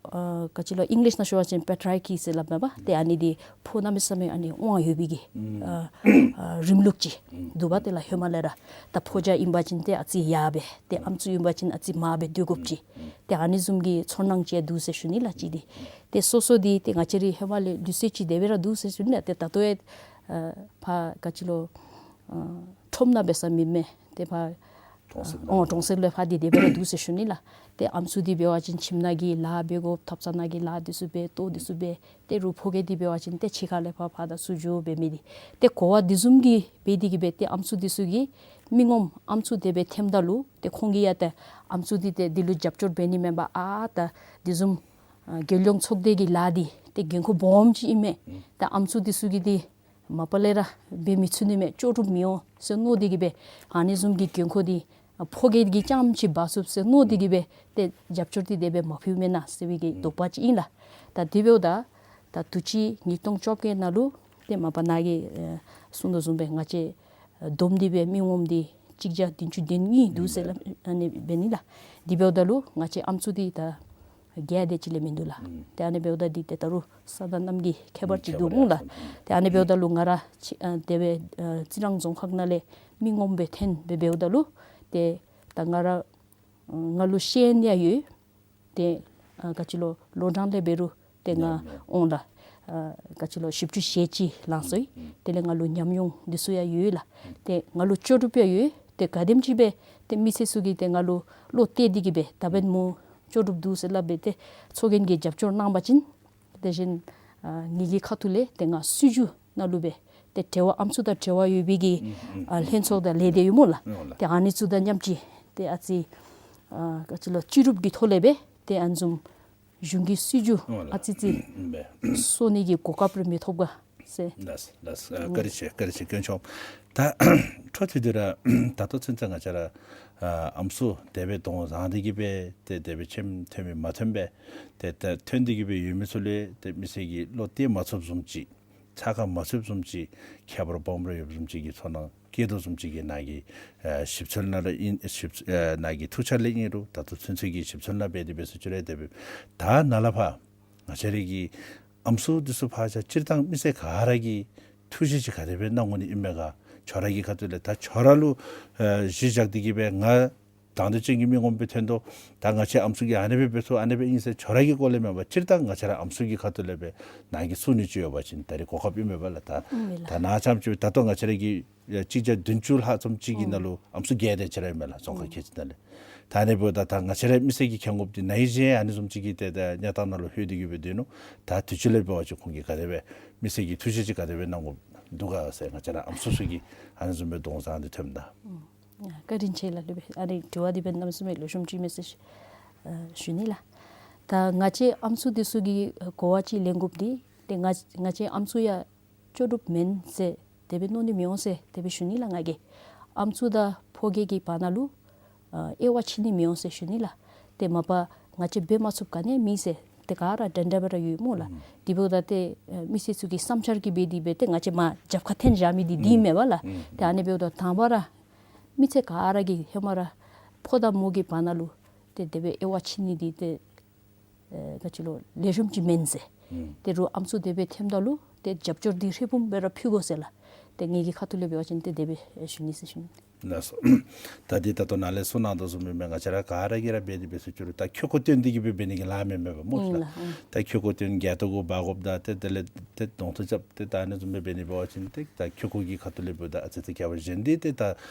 ཨ་ག་ཅི་ལོ་ཨིང་ལིཤ་ནང་ཞུ་བ་ཅིན་པེ་ཊི་རི་ཡར་ཀི་ཟེར་སླབ་མས་པ། ཏེ་ཨ་ནི་འདི་ཕོ་གནམ་མེད་ས་མེད་ཨ་ནི་དབང་ཡོད་པའི་གི་ཨ་ཨ་རིམ་ལུགས་ཅིག་འདུག་པ། ཏེ་ལགས་ཧེ་མ་ལས་ར་ད་ཕོ་རྒྱས་ཨིན་པ་ཅིན་ཏེ་ཨ་ཙི་ཡར་སྦེ་ཏེ་ཨམ་སྲུ་ཨིན་པ་ཅིན་ཨ་ཙི་མར་སྦེ་སྡོད་དགོཔ་ཅིག། ཏེ་ཨ་ནི་བཟུམ་གྱི་ཚོར་སྣང་ཅིག་འདུག་ཟེར་ཞུ་ནི་ལགས་གཅིག་འདི། ཏེ་སོ་སོ་འདི་ཏེ་ང་བཅས་རའི་ཧེ་མ་ལས་ལུགས་སྲོལ་ཅིག་དེ་སྦེ་ར་འདུག་ཟེར་ཞུ་ནི་ལགས། ཏེ་ད་ལྟོ་ཡང་ཨ་ཕར་ག་ཅི་ལོ་ཨ་ཁྲོམ་ནང་འབད་ས་མེད་མས། ཏེ་ཕར་གྲོང་གསེབ་ཨོ་ནང་གྲོང་གསེབ་ལས་ཕར་འདི་དེ་སྦེ་ར་འདུག་ཟེར་ཞུ་ནི་ལགས། ཏེ་ཨམ་སྲུ་འདི་འབད་བ་ཅིན་ཁྱིམ་ནང་གི་ལཱ་འབད་དགོ། ཐབ་ཚང་ནང་གི་ལཱ་འདི་ཚུ་འབད། ལྟོ་འདི་ཚུ་འབད། ཏེ་རུང་ཕོ་རྒྱས་འདི་འབད་བ་ཅིན་ཏེ་ཕྱི་ཁ་ལས་ཕར་ཕར་དང་ཚུར་འགྱོ་འབད་མི་འདི་ཏེ་གོ་བ་འདི་བཟུམ་གྱི་འབད་དེ་གི་སྦེ་ཏེ་ཨམ་སྲུ་འདི་ཚུ་གིས་མི་ངོམ་ཨམ་སྲུ་དེ་སྦེ་འཐོནམ་ད་ལུ་ཏེ་ཁོང་གིས་ཡང་ཏེ་ཨམ་སྲུ་འདི་ཏེ་འདི་ལུ་རྒྱབ་སྐྱོར་འབད་ནི་མེན་པར་ཨ་ད་འདི་བཟུམ་ཨ་རྒྱལ་ཡོངས་ཚོགས་སྡེ་གི་ལཱ་འདི་ཏེ་འགན་ཁུར་སྦོམ་ཅིག་ཨིན་མས། ཨུམ་ད་ཨམ་སྲུ་འདི་ཚུ་གིས་འདི་མ་པ་ལས་ར་འབད་མི་ཚུགས་ནི་མས། ལྕོགས་གྲུབ་མི་འོང་ཟེར་མནོ་སྟེ་གི་སྦེ་ཨ་ནི་བཟུམ་གྱི་འགན་ཁུར་འདི་ཕོ་རྒྱས་ཀྱིས་རྐྱངམ་ཅིག་འབག་ཚུགས་ཟེར་མནོ་སྟེ་གི་སྦེ་ཏེ་རྒྱབ་སྐྱོར་འདི་དེ་སྦེ་མ་ཕུལཝ་མེན་ན་ཟེར་བའི་གི་དོགས་པ་ཅིག་ཨིན་ལགས། ད་དེ་འབདཝ་ད་ད་དུས་ཅི་ཉིས་སྟོང་བཅོ་བརྒྱད་ནང་ལུ་ཏེ་མ་པ་ནཱ་གིས་ཨེ་གསུངས་དོ་བཟུམ་སྦེ་ང་བཅས་བསྡོམས་ཏེ་སྦེ་མི་ངོམ་འདི་གཅིག་བརྒྱ་བདུན་ཅུ་དོན་གཉིས་འདུག་ཟེར་སླབ་ཨ་ནི་འབད་ནི་ལགས། དེ་འབདཝ་ད་ལུ་ང་བཅས་ཨམ་སྲུ་འདི་ད་བརྒྱ་དེ་ཅིག་ལས་མིན་འདུག་ལགས། ཨུམ་ཏེ་ཨ་ནི་འབདཝ་ད་འདི་ཏེ་ད་རུང་ས་དང་གནམ་གྱི་ཁྱད་པར་ཅིག་འདུག་འོང་ལགས། ཨུམ་ཏེ་ཨ་ནི་འབདཝ་ད་ལུ་ང་ར་ཅིག་ཨ་དེ་སྦེ་ཨ་རྩི་རང་རྫོང་ཁག་ནང་ལས་མི་ངོམ་སྦེ་འཐོན་སྦེ་འབདཝ་ད་ལུ་ཏེ་ད་ང་ར་ང་ལུ་ཤེས་ཡོན་ཡང་ཡོད། ཏེ་ཨ་ག་ཅི་ལོ་ལོ་གྲངས་ལས་འབད་རུང་ཏེ་ང་ཉམས་མྱོང་འོང་ལགས། ཨ་ག་ཅི་ལོ་བཞི་བཅུ་ཞེ་གཅིག་ལང་སོ་ཡི། ཨུམ་དེ་ལས་ང་ལུ་ཉམས་མྱོང་འདི་ཚུ་ཡང་ཡོད་ལགས། ཨུམ་ཏེ་ང་ལུ་ལྕོགས་གྲུབ་ཡང་ཡོད། ཏེ་ག་དེམ་ཅིག་སྦེ་ཏེ་མི་སེར་ཚུ་གིས་ཏེ་ང་ལུ་བློ་གཏད་དེ་གི་སྦེ་ད་འབདན་མོ་ལྕོགས་གྲུབ་འདུག་ཟེར་སླབ་སྦེ་ཏེ་ཚོགས་རྒྱན་གྱིས་རྒྱབ་སྐྱོར་གནང་བ་ཅིན་དེ་བཞིན་ཨ་ངེ་གི་ཁ་ཐུག་ལས་ཏེ་ང་སྲིད་བྱུས་ནང་ལུ་སྦེ་ཏེ་འབྲེལ་བ་ཨམ་སྲུ་དང་འབྲེལ་བ་ཡོད་པའི་གི་ཨུམ་ཨུམ་ཨ་ལྷན་ཚོགས་དང་ལས་སྡེ་ཡོད་སྨོ་ལགས། ཨོ་ལགས། ཏེ་ཨ་ནི་ཚུ་དང་མཉམ་གཅིག་ཏེ་ཨ་ཙི་ཨ་ག་ཅི་ལོ་སྤྱི་རུབ་ཀྱི་ཐོག་ལས་སྦེ་ཏེ་ཨ་ནི་བཟུམ་གཞུང་གི་སྲིད་བྱུས་ཨོ་ལགས། ཨ་ཙི་ཙི་ཨུམ་སྦེ་སོར་ནི་གི་གོ་སྐབས་རེ་མི་ཐོབ་ག་ཟེར། ལགས་ལགས། ཨ་བཀའ་དྲིན་ཆེ་བཀའ་དྲིན་ཆེ་དཀོན་མཆོག། ད་འཕྲོ་མཐུད་དེ་ར་ད་ལྟོ་ཚུན་ཚོད་ང་བཅས་ར་ཨ་ཨམ་སྲུ་དེ་སྦེ་གདོང་བཟང་སྟེ་གི་སྦེ་ཏེ་དེ་སྦེ་ཆེམ་ཐོན་མི་མ་ཐོན་པས། ཏེ་ད་ཐོན་ཏེ་གི་སྦེ་ཡོད་མི་ཚུ་ལུ་ཏེ་མི་སེར་གྱིས་བློ་གཏད་མ་ཚུགསཔ་བཟུམ་ཅིག་ཚ་ཁ་མ་ཚུདཔ་བཟུམ་ཅིག་ཁྱད་པར་སྦོམ་ར་ཡོདཔ་བཟུམ་ཅིག་གི་ཚོར་སྣང་སྐྱེ་དོ་བཟུམ་ཅིག་གི་ནཱ་གི་ཨ་ཞིབ་འཚོལ་ནང་ལུ་ཨིན་ཞིབ་ཨ་ནཱ་གི་ཐུགས་འཆར་ལས་ཨིན་རུང་ད་ལྟོ་ཚུན་ཚོད་ཀྱི་ཞིབ་འཚོལ་ནང་འབད་དེ་འབད་ས་ཅིག་ར་དེ་སྦེ་ད་ནཱ་ལས་ཕར་ང་བཅས་ར་གི་ཨམ་སྲུ་འདི་ཚུ་ཕར་ཅིག་སྤྱིར་བཏང་མི་སེར་ག་ར་གིས་ཐུགས་བཞེད་ཅིག་ག་དེ་སྦེ་གནང་དགོ་ནི་ཨིན་མས་ག། ཁྱོད་ར་གི་ཁ་ཐུག་ལས་ད་ཁྱོད་ར་ལུ་ཨ་གཞི་བཞག་སྟེ་གི་སྦེ་ང་དང་འདོད་ཅན་གྱི་མི་ངོམ་སྦེ་ཐོན་དོ། ད་ང་བཅས་ཨམ་སྲུ་གིས་ཨ་ནི་སྦེ་འབད་ཚུགས་ཨ་ནི་སྦེ་ཨིན་ཟེར་ཁྱོད་ར་གི་སྐོར་ལས་མེན་པར་སྤྱིར་བཏང་ང་བཅས་ར་ཨམ་སྲུ་གི་ཁ་ཐུག་ལས་སྦེ་ནཱ་གིས་གསུང་ནི་ཅིག་ཡོད་པ་ཅིན་ད་རིས་གོ་སྐབས་ཨིན་མས་པ་ལགས། ད་ཨིན་མས་ལགས། ད་ནཱ་ཙམ་ཅིག་ད་ལྟོ་ང་བཅས་ར་གི་ཨེ་གཅིག་བརྒྱ་བདུན་ཅུ་ལྷག་ཙམ་ཅིག་གི་ཨུམ་ནང་ལུ་ཨམ་སྲུ་བརྒྱད་དེ་ཅིག་ར་ཨིན་མས་ལགས། རྫོང་ཁག་ཨུམ་ཁལ་གཅིག་ནང་ལས། ད་ཨ་ནི་འབདཝ་ད་ད་ང་བཅས་ར་མི་སེར་གྱིས་མཁྱེན་དགོཔ་འདི་ནཱ་གིས་ཨ་ནི་བཟུམ་ཅིག་གི་ཏེ་ད་གནས་སྟངས་ནང་ལུ་ལྷོད་དེ་གི་སྦེ་སྡོད་ནུག། ད་དུས་ཅི་ལས་འབད་བ་ཅིན་ཁོང་གིས་ག་དེ་སྦེ་མི་སེར་གྱི་ཐུགས་བཞེད་ཅིག་ག་དེ་སྦེ་གནང་དགོཔ་འདུག་ག་ཟེར་ང་བཅས་ར་ཨམ་སྲུ་ཚུ་གིས་ཨ་ནི་བཟུམ་སྦེ་གདོང་བཟེད་དེ་ཐོནམ་ད། ཨ་བཀའ་དྲིན་ཆེ་ལགས། ལུ་སྦེ་ཨ་ནི་དྲི་བ་འདི་སྦེ་གནམ་མེད་ས་མེད་ལེགས་ཤོམ་ཅིག་མས་ཟེར་ཞུ་ཨ་ཞུ་ནི་ལགས། ད་ང་བཅས་ཨམ་སྲུ་འདི་ཚུ་གིས་གོ་བ་ཅིག་ལེན་དགོཔ་འདི་ཏེ་ང་ང་བཅས་ཨམ་སྲུ་ཡང་ལྕོགས་གྲུབ་མེན་ཟེར་དེ་སྦེ་མནོ་ནི་མི་འོང་ཟེར་དེ་སྦེ་ཞུ་ནི་ལགས། ང་གིས་ཨམ་སྲུ་དང་ཕོ་སྐྱེས་ཀྱི་བར་ན་ལུ་ཨ་དབྱེ་བ་ཕྱེ་ནི་མི་འོང་ཟེར་ཞུ་ནི་ལགས། ཏེ་མ་པ་ང་བཅས་འབད་མ་ཚུགསཔ་ག་ནི་ཡང་མེད་ཟེར། ཏེ་ག་ར་འདྲན་འདྲ་སྦེ་ར་ཡོད་སྨོ་ལགས། ཨུམ། དེ་འབདཝ་ད་ཏེ་ཨ་མི་སེར་ཚུ་གི་བསམ་འཆར་གྱིས་འབད་དེ་སྦེ་ཏེ་ང་བཅས་མར་རྒྱབ་ཁར་འཐེན་བཞག་མི་འདི་འདི་ཨུམ། མེན་པ་ལགས། ཨུམ། ཏེ་ཨ་ནི་འབདཝ་ད་དང་པ་ར་མི་སེར་ག་ར་གིས་ཧེ་མ་ར་ཕོ་དང་མོ་གི་བར་ན་ལུ་ཏེ་དེ་སྦེ་དབྱེ་བ་ཕྱེ་ནི་འདི་ཏེ་ཨེ་ག་ཅི་ལོ་ལེགས་ཤོམ་ཅིག་མེན་ཟེར། ཨུམ། ཏེ་རུང་ཨམ་སྲུ་དེ་སྦེ་ཐོནམ་ད་ལུ་ཏེ་རྒྱབ་སྐྱོར་འདི་ཧྲིལ་བུམ་སྦེ་ར་ཕུལ་དགོ་ཟེར་ལགས། ཏེ་ངེ་གི་ཁ་ཐུག་ལས་འབད་བ་ཅིན་ཏེ་དེ་སྦེ་ཞུ་ནི་ཟེར་ཞུ་ནི། ལགས་སོ། ད་འདི་ད་ལྟོ་ནཱ་ལས་གསུངས་གནང་དོ་བཟུམ་སྦེ་ང་བཅས་ར་ག་ར་གིས་ར་འབད་དེ་འབད་ཚུགས་རུང་ད་ཁྱོད་ཁོ་བཏོན་ཏེ་གི་སྦེ་འབད་ནི་གི་ལཱ་མེན་མེན་པ་སྨོ་ལགས། ཨིན་ལགས། ཨིན། ད་ཁྱོད་ཁོ་བཏོན་རྒྱལ་ཏོ་གུ་འབག་དགོཔ་ད་ཏེ་དེ་ལས་ཏེ་གདོང་ཐུག་རྐྱབ་ཏེ་ད་ཨ་ནི་བཟུམ་སྦེ་འབད་ནི་འབད་བ་ཅིན་ཏེ་ད་ཁྱོད་ཁོ་གི་ཁ་ཐུག་ལས་འབདཝ་ད་ཨ་ཙི་ཙི་ཁྱད་པར་གཞན་འདི་ཏེ་ད་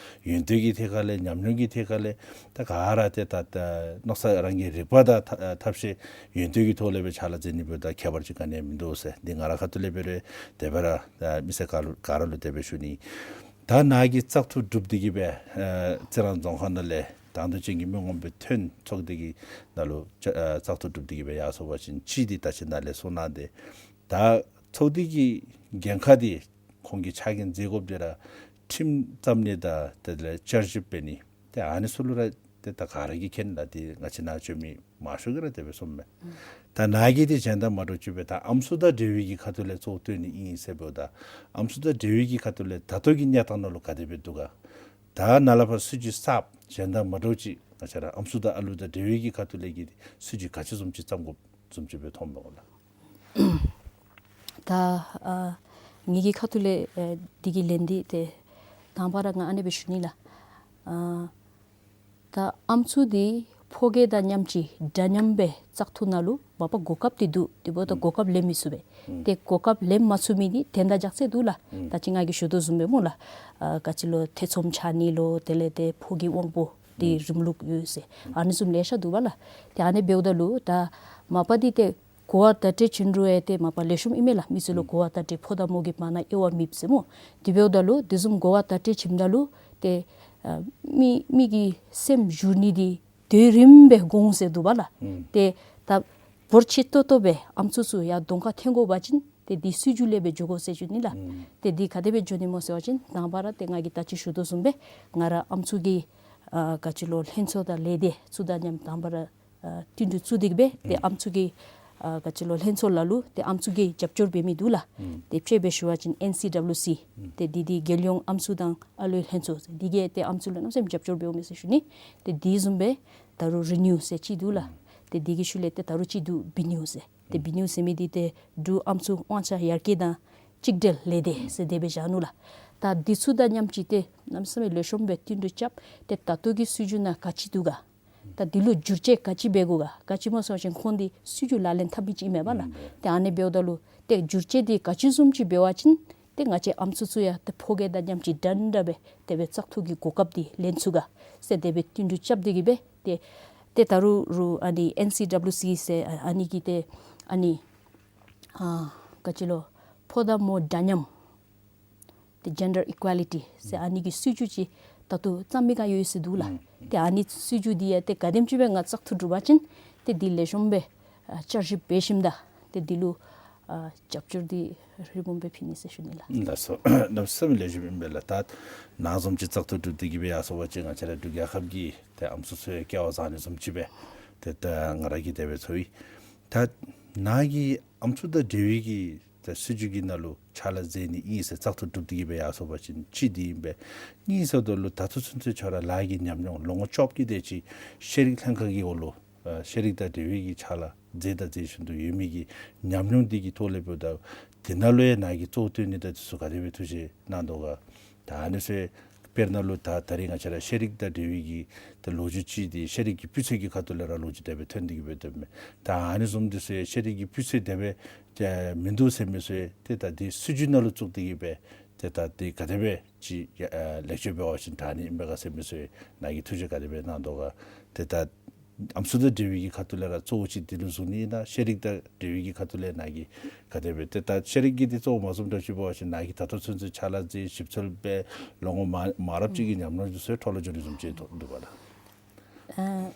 ཡོན་ཏན་གྱི་ཐད་ཁར་ལས་ཉམས་མྱོང་གི་ཐད་ཁར་ལས་ད་ག་ར་ཏེ་ད་ད་མནོ་བསམ་རང་གི་རིག་པ་དང་ཐ་ཐབས་ཤེས་ཡོན་ཏན་གྱི་ཐོག་ལས་སྦེ་ཕྱག་ལཱ་མཛད་ནི་འབདཝ་ད་ཁྱད་པར་ཅིག་ག་ནི་ཡང་མིན་འདུག་ཟེར་འདི་ང་ར་ཁ་ཐུག་ལས་འབད་རུང་དེ་སྦེ་ར་ཨ་མི་སེར་ག་ལུ་ག་ར་ལུ་དེ་སྦེ་ཞུ་ནི། ད་ནཱ་གིས་བཙག་འཐུ་གྲུབ་སྟེ་གི་སྦེ་ཨ་རྩི་རང་རྫོང་ཁག་ནང་ལས་དང་འདོད་ཅན་གྱི་མི་ངོམ་སྦེ་ཐོན་ཚོགས་སྡེ་གི་ནང་ལུ་ཨ་བཙག་འཐུ་གྲུབ་སྟེ་གི་སྦེ་ཡར་སོང་པ་ཅིན་གཅིག་འདི་ད་ཅི་ནཱ་ལས་གསུངས་གནང་སྟེ་ད་ཚོགས་སྡེ་གི་འགན་ཁག་འདི་ཁོང་གིས་ཕྱག་འགན་མཛད་དགོཔ་འདི་ར་ཁྲིམས་བརྩམ་ནི་དང་དེ་ལས་བསྐྱར་ཞིབ་འབད་ནི་ཏེ་ཨ་ནི་ཚུ་ལུ་ར་ཏེ་ད་ག་ར་གིས་མཁྱེན་ལགས། ཏེ་ང་བཅས་ནཱ་བྱོན་མི་མང་ཤོས་ཀྱིས་ར་དེ་སྦེ་གསུངམ་མས། ཨུམ། ད་ནཱ་གིས་ཏེ་གཞན་དང་མ་འདྲཝ་ཅིག་སྦེ་ད་ཨམ་སྲུ་དང་འབྲེལ་བའི་གི་ཁ་ཐུག་ལས་གཙོ་བོ་བཏོན་ནི་ཨིན་ཟེར་འབདཝ་ད་ཨམ་སྲུ་དང་འབྲེལ་བའི་གི་ཁ་ཐུག་ལས་ད་ལྟོ་གི་གནས་སྟངས་ནང་ལུ་ག་དེ་སྦེ་འདུག་ག། ད་ནཱ་ལས་ཕར་སྲིད་བྱུས་གསརཔ་གཞན་དང་མ་འདྲཝ་ཅིག་ང་བཅས་ར་ཨམ་སྲུ་དང་ཨ་ལུ་དང་འབྲེལ་བའི་གི་ཁ་ཐུག་ལས་ཀྱི་སྲིད་བྱུས་ག་ཅི་བཟུམ་ཅིག་བརྩམ་དགོཔ་བཟུམ་ཅིག་སྦེ་མཐོངམ་མས་གོ་ལགས། ད་ཨ་ངེ་གི་ཁ་ཐུག་ལས་ཨེ་འདི་གི་ལན་འདི་ཏེ་དང་པ་ར་ང་ཨ་ནི་སྦེ་ཞུ་ནི་ལགས། ཨ་ད་ཨམ་སྲུ་འདི་ཕོ་སྐྱེས་དང་མཉམ་གཅིག་འདྲ་མཉམ་སྦེ་བཙག་འཐུ་ནང་ལུ་མ་པ་གོ་སྐབས་འདི་འདུག། དེ་འབདཝ་ད་ཨུམ་གོ་སྐབས་ལེན་མི་ཚུགས་པས། ཨུམ་ཏེ་གོ་སྐབས་ལེན་མ་ཚུགས་མི་འདི་དོན་དག་རྒྱགས་ཚད་འདུག་ལགས། ཨུམ་ད་ཅི་ང་གིས་ཞུ་དོ་བཟུམ་སྦེ་སྨོ་ལགས། ཨ་ག་ཅི་ལོ་ཐེ་ཚོམ་ཆགས་ནི་ལོ་དེ་ལས་ཏེ་ཕོ་སྐྱེས་དབང་པོ་འདི་ཨུམ་རིམ་ལུགས་ཡོད་ཟེར་ཨ་ནི་བཟུམ་ལེ་ཤ་འདུག་པ་ལགས། ཏེ་ཨ་ནི་འབདཝ་ད་ལུ་ད་མ་པ་འདི་ཏེ་གོ་བ་བརྡ་སྤྲོད་བྱིན་རུང་ཡང་ཏེ་མ་པ་ལེགས་ཤོམ་ཨིན་མས་ལགས། མི་ཚུ་ལུ་ཨུམ་གོ་བ་བརྡ་སྤྲོད་ཕོ་དང་མོ་གི་བར་ན་དབྱེ་བ་མེདཔ་ཟེར་སྨོ། དེ་འབདཝ་ད་ལུ་དེ་བཟུམ་གོ་བ་བརྡ་སྤྲོད་བྱིནམ་ད་ལུ་ཏེ་ཨ་མི་མི་གི་སེམས་བསྒྱུར་ནི་འདི་དུས་རིངམོ་སྦེ་འགོར་འོང་ཟེར་འདུག་པ་ལགས། ཨུམ་ཏེ་ད་འབོར་ཆེ་ཏོག་ཏོ་སྦེ་ཨམ་སྲུ་ཚུ་ཡར་གདོང་ཁར་ཐོན་དགོ་པ་ཅིན་ཏེ་འདི་སྲིད་བྱུས་ལས་སྦེ་འགྱོ་དགོ་ཟེར་ཞུ་ནི་ལགས། ཨུམ་ཏེ་འདི་ག་དེ་སྦེ་འགྱོ་ནི་སྨོ་ཟེར་བ་ཅིན་དང་པ་ར་ཏེ་ང་གིས་ད་ཅི་ཞུ་དོ་བཟུམ་སྦེ་ང་ར་ཨམ་སྲུ་གི་ཨ་ག་ཅི་ལོ་ལྷན་ཚོགས་དང་ལས་སྡེ་ཚུ་དང་མཉམ་དང་པ་ར་ཨ་བསྟུན་གྲོས་བཙུགས་ཏེ་གི་སྦེ་ཏེ་ཨུམ་ཨམ་སྲུ་གི་ཨ་ག་ཅི་ལོ་ལྷན་ཚོགས་ལ་ལུ་ཏེ་ཨམ་སྲུ་གིས་རྒྱབ་སྐྱོར་འབད་མི་འདུག་ལགས། ཨུམ་ཏེ་དཔེ་སྦེ་ཞུ་བ་ཅིན་ཨེན་སི་ཌབ་ལུ་སི་ཨུམ་ཏེ་འདི་འདི་རྒྱལ་ཡོངས་ཨམ་སྲུ་དང་ཨ་ལུའི་ལྷན་ཚོགས་ཟེར་འདི་གིས་ཏེ་ཨམ་སྲུ་ལུ་གནམ་མེད་ས་མེད་རྒྱབ་སྐྱོར་འབདཝ་མས་ཟེར་ཞུ་ནི། ཏེ་འདི་བཟུམ་སྦེ་ད་རུང་རི་ནིའུ་ཟེར་ཅིག་འདུག་ལགས། ཨུམ་ཏེ་འདི་གི་ཤུལ་ལས་ཏེ་ད་རུང་ཅིག་འདུག་བི་ནིའུ་ཟེར། ཏེ་བི་ནིའུ་ཟེར་མི་འདི་ཏེ་འབྲུག་ཨམ་སྲུ་དབང་ཆ་ཡར་རྒྱས་དང་གཅིག་སྒྲིལ་ལས་སྡེ་ཟེར་དེ་སྦེ་བཞག་ནུག་ལགས། ད་འདི་ཚུ་དང་མཉམ་གཅིག་ཏེ་གནམ་མེད་ས་མེད་ལེགས་ཤོམ་སྦེ་བསྟུན་གྲོས་རྐྱབ་སྟེ་ད་ལྟོ་གི་སྲིད་བྱུས་ནང་ག་ཅི་འདུག་ག། ད་འདི་ལུ་བསྒྱུར་བཅོས་ག་ཅི་འབད་དགོ་ག། ག་ཅི་སྨོ་ཟེར་བ་ཅིན་ཁོང་འདི་སྲིད་བྱུས་ལག་ལེན་འཐབ་མི་ཅིག་ཨིན་མས་པ་ལགས། ཨུམ་ཏེ་ཨ་ནི་འབདཝ་ད་ལུ་ཏེ་བསྒྱུར་བཅོས་འདི་ག་ཅི་བཟུམ་ཅིག་འབད་བ་ཅིན་ཏེ་ང་བཅས་ཨམ་སྲུ་ཚུ་ཡང་ཏེ་ཕོ་སྐྱེས་དང་མཉམ་གཅིག་འདྲན་འདྲ་སྦེ་དེ་སྦེ་བཙག་འཐུ་གི་གོ་སྐབས་འདི་ལེན་ཚུགས་ག་ཟེར་དེ་སྦེ་བསྟུན་གྲོས་རྐྱབ་སྟེ་གི་སྦེ་ཏེ་ཏེ་ད་རུང་རུང་ཨ་ནི་ཨེན་སི་ཌབ་ལུ་སི་ཟེར་ཨ་ཨ་ནི་གི་ཏེ་ཨ་ནི་ཨ་ག་ཅི་ལོ་ཕོ་དང་མོ་འདྲ་མཉམ་ཏེ་ཇེན་ཌར་ཨི་ཀུ་ཨེ་ལི་ཊི་ཟེར་ཨ་ནི་གི་སྲིད་བྱུས་ཅིག་ད་ལྟོ་བརྩམ་མི་ག་ཡོད་ཟེར་འདུག་ལགས། ཨུམ་ཏེ་ཨ་ནི་སྲིད་བྱུས་འདི་ཡང་ཏེ་ག་དེམ་ཅིག་སྦེ་ང་བཙག་འཐུ་གྲུབ་པ་ཅིན་ཏེ་འདི་ལེགས་ཤོམ་སྦེ་ཨ་བསྐྱར་ཞིབ་འབད་ཞིནམ་ད་ཏེ་འདི་ལུ་ཨ་རྒྱབ་སྐྱོར་འདི་ཧྲིལ་བུམ་སྦེ་ཕུལ་ནི་ཟེར་ཞུ་ནི་ལགས། ལགས་སོ། གནམ་མེད་ས་མེད་ལེགས་ཤོམ་ཨིན་པས་ལགས། ད་ནཱ་བཟུམ་ཅིག་བཙག་འཐུ་གྲུབ་སྟེ་གི་སྦེ་ཡར་སོང་པ་ཅིན་ང་བཅས་ར་འབྲུག་རྒྱལ་ཁབ་ཀྱི་ཏེ་ཨམ་སྲུ་ཚུ་ཡང་སྐལ་བ་བཟང་ནི་བཟུམ་ཅིག་སྦེ་ཏེ་ད་ང་ར་གིས་དེ་སྦེ་ཚོར་ཡི། ད་ནཱ་གིས་ཨམ་སྲུ་དང་འབྲེལ་བའི་གི་ད་སྲིད་བྱུས་ཀྱི་ནང་ལུ་ཕྱག་ལཱ་མཛད་ནི་ཨིན་ཟེར་བཙག་འཐུ་གྲུབ་སྟེ་གི་སྦེ་ཡར་སོང་པ་ཅིན་གཅིག་འདི་ཨིན་པས། གཉིས་ཟེརཝ་ད་ལུ་ད་ལྟོ་ཚུན་ཚོད་ཁྱོད་ར་ལཱ་གི་ཉམས་མྱོང་ལོ་ངོ་བཅོ་བརྒྱད་དེ་ཅིག་ཤེས་རིག་ལྷན་ཁག་གི་འོག་ལུ་ཨ་ཤེས་རིག་དང་འབྲེལ་བའི་གི་ཕྱག་ལཱ་མཛད་དང་མཛད་བཞིན་དུ་ཡོད་མི་གི་ཉམས་མྱོང་འདི་གི་ཐོག་ལས་འབདཝ་ད་དེ་ནང་ལུ་ཡང་ནཱ་གིས་གཙོ་བོ་བཏོན་ནི་དང་འདི་ཚུ་ག་དེ་སྦེ་ཐུགས་བཞེད་གནང་དོ་ག། ད་ཨ་ནི་ཚུ་དཔེར་ན་ལུ་ད་ད་རེས་ང་བཅས་ར་ཤེས་རིག་དང་འབྲེལ་བའི་གི་ད་ལོ་རྒྱུས་ཅིག་འདི་ཤེས་རིག་གི་སྤུས་ཚད་ཀྱི་ཁ་ཐུག་ལས་ར་ལོ་རྒྱུས་དེ་སྦེ་ཐོན་ཏེ་གི་སྦེ་སྡོདཔ་མས། ད་ཨ་ནི་བཟུམ་འདི་ཚུ་ཡང་ཤེས་རིག་གི་སྤུས་ཚད་དེ་སྦེ་མིན་འདུག་ཟེར་མི་ཚུ་ཡང་ཏེ་ད་འདི་སྲིད་བྱུས་ནང་ལུ་བཙུགས་ཏེ་གི་སྦེ་ ཏེ་ད་འདི་ག་དེ་སྦེ་ཅིག་ཡ་ཨ་ལེགས་བཅོས་འབད་བ་ཅིན་དྲག་ནི་ཨིན་པས་ག་ཟེར་མི་ཚུ་ནཱ་གིས་ཐུགས་རྗེ་ག་དེ་སྦེ་གནང་དོ་ག། ཏེ་ད་ཨམ་སྲུ་དང་འབྲེལ་བའི་གི་ཁ་ཐུག་ལས་ར་གཙོ་བོ་ཅིག་འདི་ལུ་བཟུང་ནི་ཨིན་ན་ཤེས་རིག་དང་འབྲེལ་བའི་གི་ཁ་ཐུག་ལས་ནཱ་གིས་ག་དེ་སྦེ། ཏེ་ད་ཤེས་རིག་གི་འདི་གཙོ་བོ་མ་བཟུངམ་འདྲཝ་ཅིག་འབད་བ་ཅིན་ནཱ་གིས་ད་ལྟོ་ཚུན་ཚོད་ཕྱག་ལཱ་མཛད་ཞིབ་འཚོལ་འབད་ལོ་ངོ་མ་མང་རབས་ཅིག་གི་ཉམས་མྱོང་འདི་ཚུ་འཕྲོ་བརླག་འགྱོ་ནི་བཟུམ་ཅིག་འདུག་པ་ལགས། ཨ་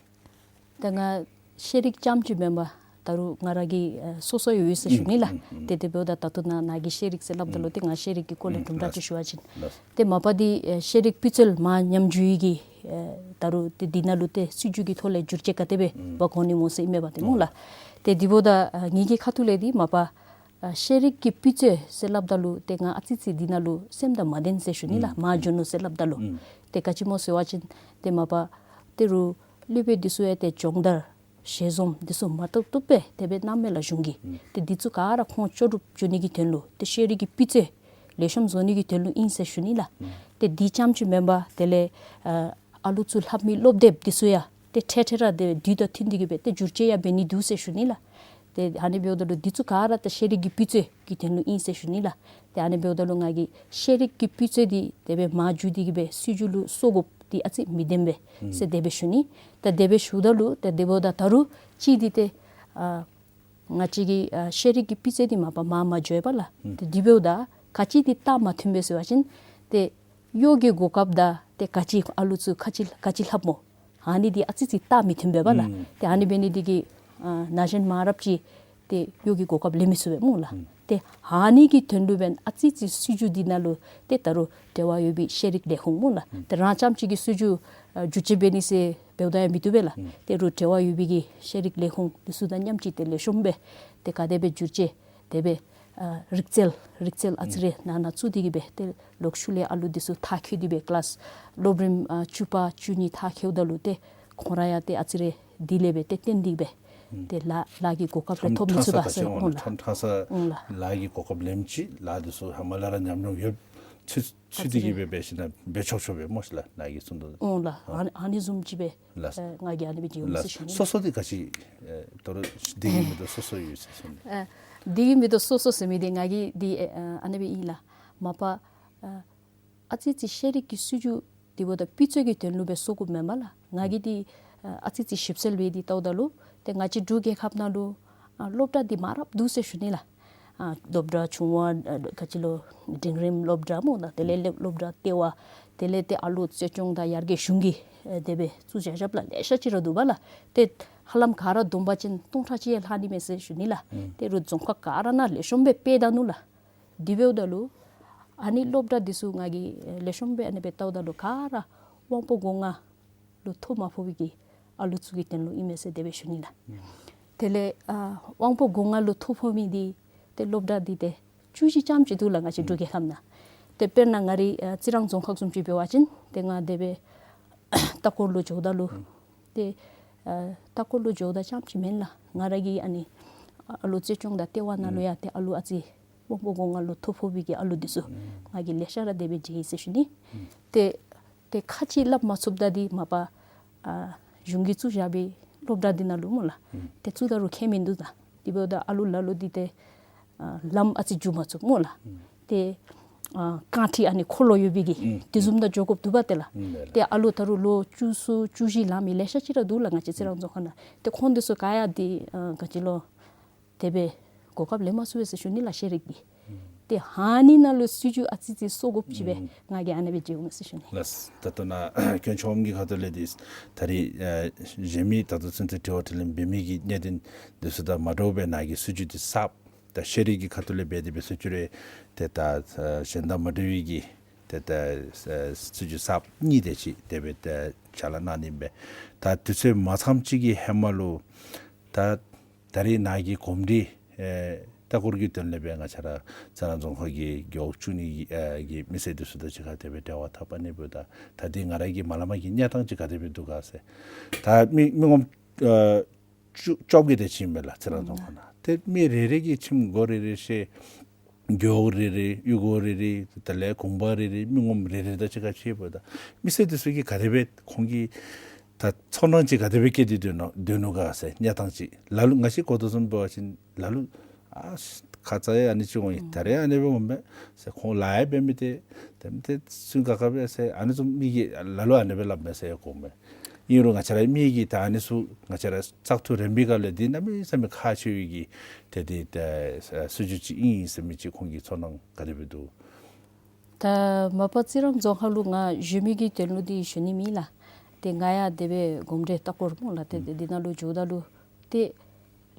ད་ང་ཤེས་རིག་རྐྱངམ་ཅིག་མེན་པར་ད་རུང་ང་ར་གི་ཨ་སོ་སོ་ཡོད་ཡོད་ཟེར་ཞུ་ནི་ལགས། ཨུམ་ཨུམ། ཏེ་དེ་འབདཝ་ད་ད་ལྟོ་ནཱ་ནཱ་གིས་ཤེས་རིག་ཟེར་སླབ་ད་ལུ་ཨུམ་ཏེ་ང་ཤེས་རིག་གི་སྐོར་ལས་ཨུམ་དུམ་གྲ་ཅིག་ཞུ་བ་ཅིན། ལགས། ཏེ་མ་པ་འདི་ཨ་ཤེས་རིག་སྤུས་ཚད་མར་ཉམས་འགྱོ་ཡི་གི་ཨ་ད་རུང་ཏེ་འདི་ནང་ལུ་ཏེ་སྲིད་བྱུས་ཀྱི་ཐོག་ལས་བསྒྱུར་བཅོས་ག་དེ་སྦེ་ཨུམ་འབད་དགོ་ནི་སྨོ་ཟེར་ཨིན་མས་པ་ཏེ་སྨོ་ལགས། ཨུམ། ཏེ་དེ་འབདཝ་ད་ཨ་ངེ་གི་ཁ་ཐུག་ལས་འདི་མ་པ་ཨ་ཤེས་རིག་གི་སྤུས་ཚད་ཟེར་སླབ་ད་ལུ་ཏེ་ང་ཨ་ཙི་ཙི་འདི་ནང་ལུ་སེམས་དང་མ་ལྡན་ཟེར་ཞུ་ནི་ལགས། ཨུམ་མར་འགྱོ་ནུག་ཟེར་སླབ་ད་ལུ། ཨུམ། ཏེ་ག་ཅི་སྨོ་ཟེར་བ་ཅིན་ཏེ་མ་པ་ཏེ་རུང་སློབ་དཔོན་འདི་ཚུ་ཡང་ཏེ་སྦྱོང་བརྡར་ཞལ་འཛོམས་འདི་ཚུ་མ་བཏུབ་བཏུབ་སྦེ་དེ་སྦེ་གནངམ་མས་ལགས་གཞུང་གིས། ཨུམ། ཏེ་འདི་ཚུ་ག་ར་ཁོང་ལྕོགས་གྲུབ་འགྱོ་ནི་གི་དོན་ལུ་ཏེ་ཤེས་རིག་གི་སྤུས་ཚད་ལེགས་ཤོམ་བཟོ་ནི་གི་དོན་ལུ་ཨིན་ཟེར་ཞུ་ནི་ལགས། ཨུམ། ཏེ་འདི་རྐྱངམ་ཅིག་མེན་པར་དེ་ལས་ཨ་ཨ་ལུ་ཚུ་ལྷབ་མི་སློབ་དེབ་འདི་ཚུ་ཡང་ཏེ་འཕྲལ་འཕྲལ་ར་ཏེ་དུས་དང་མཐུན་ཏེ་གི་སྦེ་ཏེ་བསྒྱུར་བཅོས་ཡང་འབད་ནི་འདུག་ཟེར་ཞུ་ནི་ལགས། ཏེ་ཨ་ནི་འབདཝ་ད་ལུ་འདི་ཚུ་ག་ར་ཏེ་ཤེས་རིག་གི་སྤུས་ཚད་ཀྱི་དོན་ལུ་ཨིན་ཟེར་ཞུ་ནི་ལགས། ཏེ་ཨ་ནི་འབདཝ་ད་ལུ་ང་གིས་ཤེས་རིག་གི་སྤུས་ཚད་འདི་དེ་སྦེ་མར་འགྱོ་སྟེ་གི་སྦེ་སྲིད་བྱུས་ལུ་སོ་དགོཔ་འདི་ཨ་ཙི་མི་བདེན་པས་ཟེར་དེ་སྦེ་ཞུ་ནི། ཏེ་དེ་སྦེ་ཞུཝ་ད་ལུ་ཏེ་དེ་འབདཝ་ད་ད་རུང་ཅིག་འདི་ཏེ་ཨ་ང་བཅས་ཀྱི་ཨ་ཤེས་རིག་གི་སྤུས་ཚད་འདི་མ་པ་མར་མ་འགྱོ་བས་ལགས། ཨུམ། ཏེ་དེ་འབདཝ་ད་ག་ཅི་འདི་རྟགས་མ་མཐུན་པས་ཟེར་བ་ཅིན་ཏེ་གཡོག་གི་གོ་སྐབས་དང་ཏེ་ག་ཅི་ཨ་ལུ་ཚུ་ག་ཅི་ག་ཅི་ལྷབ་སྨོ། ཨ་ནི་འདི་ཨ་ཙི་ཙི་རྟགས་མི་མཐུན་པས་པ་ལགས། ཨུམ། ཏེ་ཨ་ནི་འབད་ནི་འདི་གིས་ཨ་ན་གཞོན་མང་རབས་ཅིག་ཏེ་གཡོག་གི་གོ་སྐབས་ལེན་མི་ཚུགས་པས་སྨོ་ལགས། ཨུམ། ཏེ་ཨ་ནི་གི་དོན་ལུ་འབདན་ཨ་ཙི་ཙི་སྲིད་བྱུས་འདི་ནང་ལུ་ཏེ་ད་རུང་འབྲེལ་བ་ཡོད་པའི་ཤེས་རིག་ལས་ཁུངས་སྨོ་ལགས། ཨུམ། ཏེ་རང་རྐྱངམ་ཅིག་གིས་སྲིད་བྱུས་ཨ་བསྒྱུར་བཅོས་འབད་ནི་ཟེར་འབདཝ་ད་ཡང་མི་བཏུབ་པས་ལགས། ཨུམ། ཏེ་རུང་འབྲེལ་བ་ཡོད་པའི་གི་ཤེས་རིག་ལས་ཁུངས་འདི་ཚུ་དང་མཉམ་གཅིག་ཏེ་ལེགས་ཤོམ་སྦེ་ཏེ་ག་དེ་སྦེ་བསྒྱུར་བཅོས་དེ་སྦེ་ཨ་རིག་རྩལ་རིག་རྩལ་ཨ་ཙི་རེ་ནང་ན་བཙུགས་ཏེ་གི་སྦེ་ཏེ་ལོག་ཤུལ་ལས་ཨ་ལུ་འདི་ཚུ་མཐར་འཁྱོལ་ཏེ་སྦེ་ཀི་ལཱསི་སློབ་རིམ་ཨ་བཅུ་པ་བཅུ་གཉིས་མཐར་འཁྱོལཝ་ད་ལུ་ཏེ་ཁོང་ར་ཡང་ཏེ་ཨ་ཙི་རེ་དེ་ལས་སྦེ་ཏེ་བརྟན་ཏེ་སྦེ་ཏེ་ལཱ་ལཱ་གི་གོ་སྐབས་རེ་ཐོབ་མི་ཚུགས་པས་ཟེར་འོང་ལགས། ཁྲོམ་ཁྲ་ས་འོང་ལགས། ལཱ་གི་གོ་སྐབས་ལེནམ་ཅིག་ལཱ་འདི་ཚུ་ཧེ་མ་ལས་ར་ཉམས་མྱོང་ཡོདཔ་ཚུད་ཚུད་དེ་གི་སྦེ་འབད་ཞིན་ན་འབད་ཆོག་ཆོག་པས་སྨོ་ཤི་ལགས་ནཱ་གིས་གསུངས་དོ། འོང་ལགས། ཨ་ཨ་ནི་བཟུམ་ཅིག་སྦེ་ལགས། ཨ་ང་གིས་ཨ་ནི་སྦེ་བརྗོད་འོང་ཟེར་ཞུ་ནི། སོ་སོ་འདི་ག་ཅི་ཨེ་དོ་རུང་འདི་གི་མིང་འདི་སོ་སོ་ཡོད་ཟེར་ཞུ་ནི། ཨ་འདི་གི་མིང་འདི་སོ་སོ་ཟེར་མི་འདི་ང་གིས་འདི་ཨེ་ཨ་ནི་སྦེ་ཨིན་ལགས། མ་པ་ཨ་ཨ་ཙི་ཙི་ཤེས་རིག་གི་སྲིད་བྱུས་འདི་འབདཝ་ད་སྤུས་ཚད་ཀྱི་དོན་ལུ་སྦེ་སོ་དགོཔ་མེན་པ་ལགས། ང་གིས་འདི་ཨ་ཨ་ཙི་ཙི་ཞིབ་འཚོལ་འབད་དེ་བལྟཝ་ད་ལུ་ཏེ་ང་བཅས་འབྲུག་རྒྱལ་ཁབ་ནང་ལུ་ཨ་སློབ་གྲྭ་འདི་མང་རབས་འདུག་ཟེར་ཞུ་ནི་ལགས། ཨ་སློབ་གྲྭ་ཆུང་བ་ཨ་ག་ཅི་ལོ་འབྲིང་རིམ་སློབ་གྲྭ་སྨོ་ལགས། དེ་ལས་སློབ་སློབ་གྲྭ་ལྟེ་བ་དེ་ལས་ཏེ་ཨ་ལོ་རྩེ་སྐྱོང་དང་ཡར་རྒྱས་གཞུང་གིས་ཨེ་དེ་སྦེ་བཙུགས་བཞག་བཞགཔ་ལགས་ལེ་ཤ་ཅིག་ར་འདུག་པ་ལགས། ཏེ་ཧ་ལམ་ག་ར་བསྡོམས་པ་ཅིན་སྟོང་ཕྲག་གཅིག་ཡང་ལྷག་ནི་མས་ཟེར་ཞུ་ནི་ལགས། ཨུམ། ཏེ་རུང་རྫོང་ཁག་ག་ར་ནང་ལེགས་ཤོམ་སྦེ་སྤེལ་ད་ནུག་ལགས། དེ་འབདཝ་ད་ལུ་ཨ་ནི་སློབ་གྲྭ་འདི་ཚུ་ང་གིས་ལེགས་ཤོམ་སྦེ་ཨ་ནི་སྦེ་བལྟཝ་ད་ལུ་ག་ར་དབང་པོ་སྒོ་ལྔ་ལུ་ཐོ་མ་ཕོག་པའི་གི་ཨ་ལུ་ཚུ་གི་དོན་ལུ་ཨིན་མས་ཟེར་དེ་སྦེ་ཞུ་ནི་ལགས། ཨུམ། དེ་ལས་ཨ་དབང་པོ་སྒོ་ལྔ་ལུ་ཐོ་ཕོག་མི་འདི་ཏེ་སློབ་གྲྭ་འདི་ཏེ་བཅུ་བཞི་ཙམ་ཅིག་འདུག་ལགས་ང་བཅས་འབྲུག་རྒྱལ་ཁབ་ནང་། ཏེ་དཔེར་ན་ང་རའི་ཨ་རྩི་རང་རྫོང་ཁག་བཟུམ་ཅིག་འབད་བ་ཅིན་ཏེ་ང་དེ་སྦེ་ལྟ་སྐོར་ལུ་འགྱོཝ་ད་ལུ་ཏེ་ཨ་ལྟ་སྐོར་ལུ་འགྱོཝ་ད་ཙམ་ཅིག་མེན་ལགས། ང་ར་གི་ཨ་ནི་ཨ་ལོ་རྩེ་སྐྱོང་དང་ལྟེ་བ་ནང་ལུ་ཡང་ཏེ་ཨ་ལུ་ཨ་ཙི་དབང་པོ་སྒོ་ལྔ་ལུ་ཐོ་ཕོག་པའི་གི་ཨ་ལུ་འདི་ཚུ་ང་གིས་ལེ་ཤ་ར་དེ་སྦེ་མཇལ་ཡི་ཟེར་ཞུ་ནི། ཏེ་ཏེ་ཁ་ཅིག་སླབ་མ་ཚུགསཔ་ད་འདི་མ་པ་ཨ་གཞུང་གིས་བཙུགས་བཞག་པའི་སློབ་གྲྭ་འདི་ནང་ལུ་སྨོ་ལགས། ཨུམ། ཏེ་བཙུགས་ད་རུང་ཁྱད་མིན་འདུག་ད། དེ་འབདཝ་ད་ཨ་ལུ་ལ་ལུ་འདི་ཏེ་ཨ་ལམ་ཨ་ཙི་འགྱོ་མ་ཚུགས་སྨོ་ལགས། ཨུམ། ཏེ་ཨ་རྐང་ཁྲི་ཨ་ནི་འཁོར་ལོ་ཡོད་པའི་གི་ཨུམ་དེ་བཟུམ་ད་འགྱོ་དགོཔ་འདུག་པ་ཏེ་ལགས། ཨུམ་ལགས། ཏེ་ཨ་ལུ་ད་རུང་ལོ་བཅུ་གསུམ་བཅུ་བཞི་ལང་མི་ལེ་ཤ་ཅིག་ར་འདུག་ལགས་ང་བཅས་རྩི་རང་རྫོང་ཁག་ནང་། ཏེ་ཁོང་འདི་ཚུ་ག་ཡང་འདི་ཨ་ག་ཅི་ལོ་དེ་སྦེ་གོ་སྐབས་ལེན་མ་ཚུགས་པས་ཟེར་ཞུ་ནི་ལགས་ཤེས་རིག་གི། ཨུམ། ཏེ་ཨ་ནི་ནང་ལུ་སྲིད་བྱུས་ཨ་ཙི་ཙི་སོ་དགོཔ་ཅིག་སྦེ་ཨུམ་ང་གིས་ཨ་ནི་སྦེ་མཇལཝ་མས་ཟེར་ཞུ་ནི། ལགས། ད་ལྟོ་ནཱ་དཀོན་མཆོག་ཁྱོད་ཀྱི་ཁ་ཐུག་ལས་འདི་ད་རིས་ཨ་གཞན་མི་ད་ལྟོ་ཚུན་ཚོད་དྲི་བ་དྲིས་ལན་འབད་མི་གི་གནད་དོན་འདི་ཚུ་དང་མ་འདྲཝ་སྦེ་ནཱ་གི་སྲིད་བྱུས་འདི་གསརཔ་ད་ཤེས་རིག་གི་ཁ་ཐུག་ལས་འབད་དེ་འབད་སོང་ཅི་རུང་ཏེ་ད་ཨ་གཞན་དང་མ་འདྲ་བའི་གི་ཏེ་ད་ཨ་སྲིད་བྱུས་གསརཔ་གཉིས་དེ་ཅིག་དེ་སྦེ་ཏེ་ཕྱག་ལཱ་གནང་ནི་ཨིན་པས། ད་དུས་ཚོད་མ་ཚངམ་ཅིག་གི་ཧེ་མ་ལུ་ད་ད་རིས་ནཱ་གི་གོམས་འདྲིས་ཨེ་ལྟ་སྐོར་གྱི་དོན་ལས་སྦེ་ང་བཅས་ར་རྩི་རང་རྫོང་ཁག་གི་རྒེད་འོག་བཅུ་གཉིས་ཀྱི་ཨེ་གི་མི་སེར་འདི་ཚུ་དང་གཅིག་ཁར་དེ་སྦེ་འབྲེལ་བ་འཐབ་པ་ནི་འབདཝ་ད་ད་འདི་ང་ར་གི་མ་ལས་མར་གྱི་གནས་སྟངས་ཅིག་ག་དེ་སྦེ་འདུག་ག་ཟེར། ད་མི་མི་ངོམ་ཨེ་བཅུ་བཅོ་བརྒྱད་དེ་ཅིག་ཨིན་མས་ལགས་རྩི་རང་རྫོང་ཁག་ནང་ཏེ་མི་རེ་རེ་གི་ཁྱིམ་སྒོ་རེ་རེ་ཤེས། རྒེད་འོག་རེ་རེ་གཡུས་སྒོ་རེ་རེ་དེ་ལས་གུང་པ་རེ་རེ་མི་ངོམ་རེ་རེ་དང་གཅིག་ཁར་ཕྱད་འབདཝ་ད་མི་སེར་འདི་ཚུ་གིས་ག་དེ་སྦེ་ཁོང་གི་ད་ཚོར་སྣང་ཅིག་ག་དེ་སྦེ་བསྐྱེད་དེ་སྡོད་ནུག་སྡོད་ནུག་ག་ཟེར་གནས་སྟངས་ཅིག་ལ་ལུ་ང་བཅས་གོ་དོ་བཟུམ་འབད་བ་ཅིན་ལ་ལུ་ཨ་ ཁ་ཙ་ཡང་ཨ་ནི་ཅིག་འོང་ཡི། ད་རེས་ཨ་ནི་སྦེ་འོང་མས་ཟེར། ཁོང་ལཱ་ཡང་འབད་མི་སྟེར། དེ་མི་སྟེར་ཚུན་ཁ་ཁ་སྦེ་ཟེར། ཨ་ནི་བཟུམ་མི་གིས་ལ་ལུ་ཨ་ནི་སྦེ་སླབ་མས་ཟེར་གོ་མས། ཨིན་རུང་ང་བཅས་ར་མི་གིས་ད་ཨ་ནི་ཚུ་ང་བཅས་ར་བཙག་འཐུ་རན་པའི་སྐབས་ལས་འདི་གནམ་མེད་ས་མེད་ཁག་ཆེ་བའི་གི་ཏེ་འདི་ཏེ་སྲིད་བྱུས་ཅིག་ཨིན་ཟེར་མི་ཅིག་ཁོང་གི་ཚོར་སྣང་ག་དེ་སྦེ་འདུག། ད་མ་པ་རྩི་རང་རྫོང་ཁག་ལུ་ང་བཞུགས་མི་གི་དོན་ལུ་འདི་ཞུ་ནི་མེད་ལགས། ཏེ་ང་ཡང་དེ་སྦེ་གོམས་འདྲིས་ལྟ་སྐོར་སྨོ་ལགས། ཏེ་ཨུམ་ཏེ་འདི་ནང་ལུ་འགྱོཝ་ད་ལུ་ཏེ་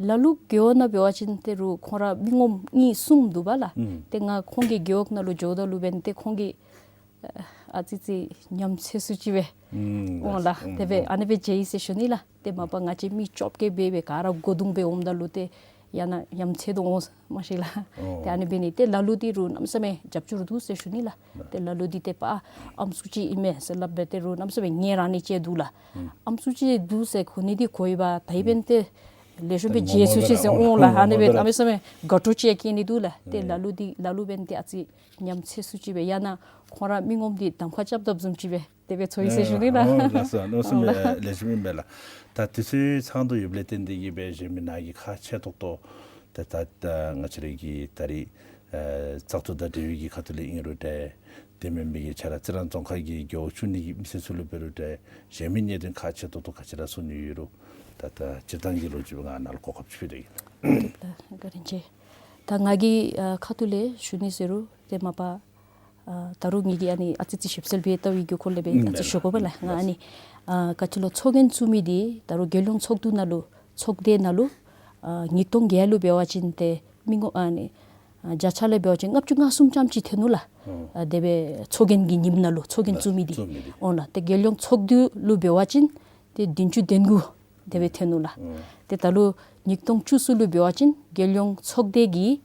ལ་ལུ་རྒེད་འོག་ནང་འབད་བ་ཅིན་ཏེ་རུང་ཁོང་ར་མི་ངོམ་གཉིས་གསུམ་འདུག་པ་ལགས། ཨུམ་ཏེ་ང་ཁོང་གི་རྒེད་འོག་ནང་ལུ་འགྱོཝ་ད་ལུ་འབདན་ཏེ་ཁོང་གིས་ཨ་ཙི་ཙི་ཉམས་ཚོད་སུ་ཅིག་སྦེ་ཨུམ་འོང་ལགས། ཨུམ་དེ་སྦེ་ཨུམ་ཨ་ནི་སྦེ་མཇལ་ཡི་ཟེར་ཞུ་ནི་ལགས། ཏེ་མ་པ་ང་བཅས་མི་བཅོ་བརྒྱད་སྦེ་སྦེ་ག་ར་སྒོ་རྡུང་སྦེ་འོངམ་ད་ལུ་ཏེ་ཡང་ན་ཉམས་ཚོད་དུ་འོང་མ་ཤེས་ལགས། ཨོ་ཏེ་ཨ་ནི་འབད་ནི་ཏེ་ལ་ལུ་འདི་རུང་གནམ་མེད་ས་མེད་རྒྱབ་སྐྱོར་འདུག་ཟེར་ཞུ་ནི་ལགས། ལགས། ཏེ་ལ་ལུ་འདི་ཏེ་པ་ཨམ་སྲུ་ཅིག་ཨིན་མས་ཟེར་སླབ་སྦེ་ཏེ་རུང་གནམ་མེད་ས་མེད་ངལ་རངས་ནི་ཅིག་འདུག་ལགས། ཨུམ་ཨམ་སྲུ་ཅིག་འདུག་ཟེར་གོ་ནི་འདི་གོ་ཡི་པ། ད་ཨུམ་འབདན་ཏེ་ལེགས་ཤོམ་སྦེ་ཏེ་མཇལ་ཚུགས་ཅི་ཟེར་འོང་ལགས། ཨ་ནི་སྦེ་གནམ་མེད་ས་མེད་དགའ་སྤྲོ་ཅིག་སྐྱེ་ནི་འདུག་ལགས། ཏེ་ཨུམ་ལ་ལུ་འདི་ལ་ལུ་འབདན་ཏེ་ཨ་ཙི་ཉམས་ཚོད་སུ་ཅིག་སྦེ་ཡང་ན་ཁོང་ར་མི་ངོམ་འདི་གདམ་ཁ་རྐྱབ་དཔ་བཟུམ་ཅིག་སྦེ་དེ་སྦེ་ཚོར་ཡི་ཟེར་ཞུ་ནི་ལགས། ཨོ་ལགས་སོ། གནམ་མེད་ས་མེད་ལེགས་ཤོམ་ཨིན་པས་ལགས། ད་དུས་ཚོད་ཚང་དོ་ཡོདཔ་ལས་བརྟེན་ཏེ་གིས་སྦེ་གཞན་མི་ནང་གི་ཁག་ཆེ་ཏོག་ཏོ་ཏེ་ད་ད་ང་བཅས་ར་གི་ད་རིས་ཨེ་བཙག་འཐུ་དང་འབྲེལ་བའི་གི་ཁ་ཐུག་ལས་ཨིན་རུང་ཏེ་དེ་མེན་པའི་གི་ཆ་ར་རྩི་རང་རྫོང་ཁག་གི་རྒེད་འོག་བཅུ་གཉིས་ཀྱི་མི་སེར་ཚུ་ལུ་འབད་རུང་ཏེ་གཞན་མི་གནད་དོན་ཁག་ཆེ་ཏོག་ཏོ་ག་ཅི་ར་གསུང་ནི་ཡོད་རུང་ད་ད་སྤྱིར་བཏང་གི་ལོ་རྒྱུས་ང་ནཱ་ལུ་གོ་སྐབས་ཅིག་ཕུལ་དོ་ཨིན། ལགས། བཀའ་དྲིན་ཆེ། ད་ང་གི་ཨ་ཁ་ཐུག་ལས་ཞུ་ནི་ཟེར་རུང་ཏེ་མ་པ་ཨ་ད་རུང་ངེ་གི་ཨ་ནི་ཨ་ཙི་ཙི་ཞིབ་འཚོལ་འབད་བལྟ་བའི་གི་སྐོར་ལས་སྦེ་ཨ་ཙི་ཞུ་དགོ་པས་ལགས། ང་ཨ་ནི་ཨ་ག་ཅི་ལོ་ཚོགས་རྒྱན་བཙུགས་མི་འདི་ད་རུང་རྒྱལ་ཡོངས་ཚོགས་འདུ་ནང་ལུ་ཚོགས་སྡེ་ནང་ལུ་ཨ་ཉིས་སྟོང་བརྒྱད་ལུ་འབད་བ་ཅིན་ཏེ་མི་ངོ་ཨ་ནི་ཨ་བརྒྱ་ཆ་ལས་འབད་བ་ཅིན་ལྔ་བཅུ་ང་གསུམ་ཙམ་ཅིག་ཐོན་ནུག་ལགས། ཨ་དེ་སྦེ་ཚོགས་རྒྱན་གྱི་ཉིནམ་ནང་ལུ་ཚོགས་རྒྱན་བཙུགས་མི་འདི་འོང་ལགས། ཏེ་རྒྱལ་ཡོངས་ཚོགས་འདུ་ལུ་འབད་བ་ཅིན་ཏེ་བདུན་ཅུ་དོན་དགུ་དེ་སྦེ་ཐོན་ནུག་ལགས། ཨུམ་ཏེ་ད་ལུ་ཉིས་སྟོང་བཅུ་གསུམ་ལུ་འབད་བ་ཅིན་རྒྱལ་ཡོངས་ཚོགས་སྡེ་གི་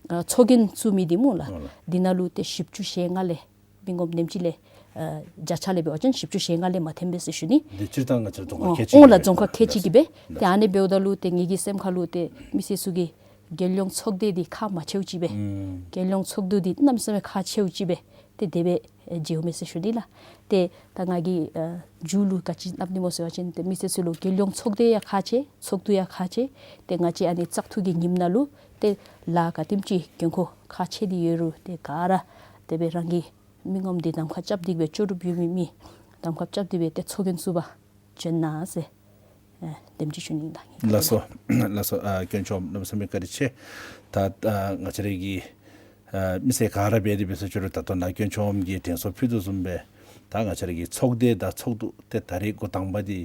ཨ་ཚོགས་རྒྱན་བཙུགས་མི་འདི་སྨོ་ལགས། ཨོ་ལགས། འདི་ནང་ལུ་ཏེ་བཞི་བཅུ་ཞེ་ལྔ་ལས་མི་ངོམ་ནེམ་ཅིག་ལས་ཨ་བརྒྱ་ཆ་ལས་འབད་བ་ཅིན་བཞི་བཅུ་ཞེ་ལྔ་ལས་མ་ཐོན་པས་ཟེར་ཞུ་ནི། འདི་སྤྱིར་བཏང་ང་བཅས་རྫོང་ཁག་ཨོ་ཁལ་གཅིག་ཨོ་ལགས། གི་རྫོང་ཁག་ཁལ་གཅིག་གི་སྦེ། ལགས། ཏེ་ཨ་ནི་འབདཝ་ད་ལུ་ཏེ་ངེ་གི་སེམས་ཁ་ལུ་ཏེ་མི་སེར་ཚུ་གིས་རྒྱལ་ཡོངས་ཚོགས་སྡེ་འདི་ཁག་མ་ཆེཝ་ཅིག་སྦེ་ཨུམ་རྒྱལ་ཡོངས་ཚོགས་འདུ་འདི་གནམ་མེད་ས་མེད་ཁག་ཆེཝ་ཅིག་སྦེ་ཏེ་དེ་སྦེ་ཨེ་མཇལཝ་མས་ཟེར་ཞུ་ནི་ལགས། ཏེ་ད་ང་གིས་ཨ་མཇུག་ལུ་ག་ཅི་སླབ་ནི་སྨོ་ཟེར་བ་ཅིན་ཏེ་མི་སེར་ཚུ་ལུ་རྒྱལ་ཡོངས་ཚོགས་སྡེ་ཡང་ཁག་ཆེ་ཚོགས་འདུ་ཡང་ཁག་ཆེ། ཏེ་ང་བཅས་ཨ་ནི་བཙག་འཐུ་གི་ཉིནམ་ནང་ལུ་ཏེ་ལཱ་ག་དེམ་ཅིག་འགན་ཁུར་ཁག་ཆེ་འདི་ཡོད་རུང་ཏེ་ག་ར་དེ་སྦེ་རང་གི་མི་ངོམ་འདི་གདམ་ཁ་རྐྱབ་སྟེ་གིས་སྦེ་ལྕོགས་གྲུབ་ཡོད་མི་མི་གདམ་ཁ་རྐྱབ་སྟེ་གིས་སྦེ་ཏེ་ཚོགས་རྒྱན་བཙུགས་པར་བྱོན་གནང་ཟེར་ཨེ་དེམ་ཅིག་ཞུ་ནི་ལགས། ལགས་སོ། ལགས་སོ། ཨ་དཀོན་མཆོག་གནམ་མེད་ས་མེད་བཀའ་དྲིན་ཆེ། ད་ཨ་ང་བཅས་ར་གི་ཨ་མི་སེར་ག་ར་འབད་དེ་འབད་ས་ཅིག་རུང་ད་ལྟོ་ནཱ་དཀོན་མཆོག་གིས་དྲན་གསོ་ཕུལ་དོ་བཟུམ་སྦེ་ད་ང་བཅས་ར་གི་ཚོགས་སྡེ་དང་ཚོགས་འདུ་ཏེ་ད་རིས་འགོ་དང་པ་འདི་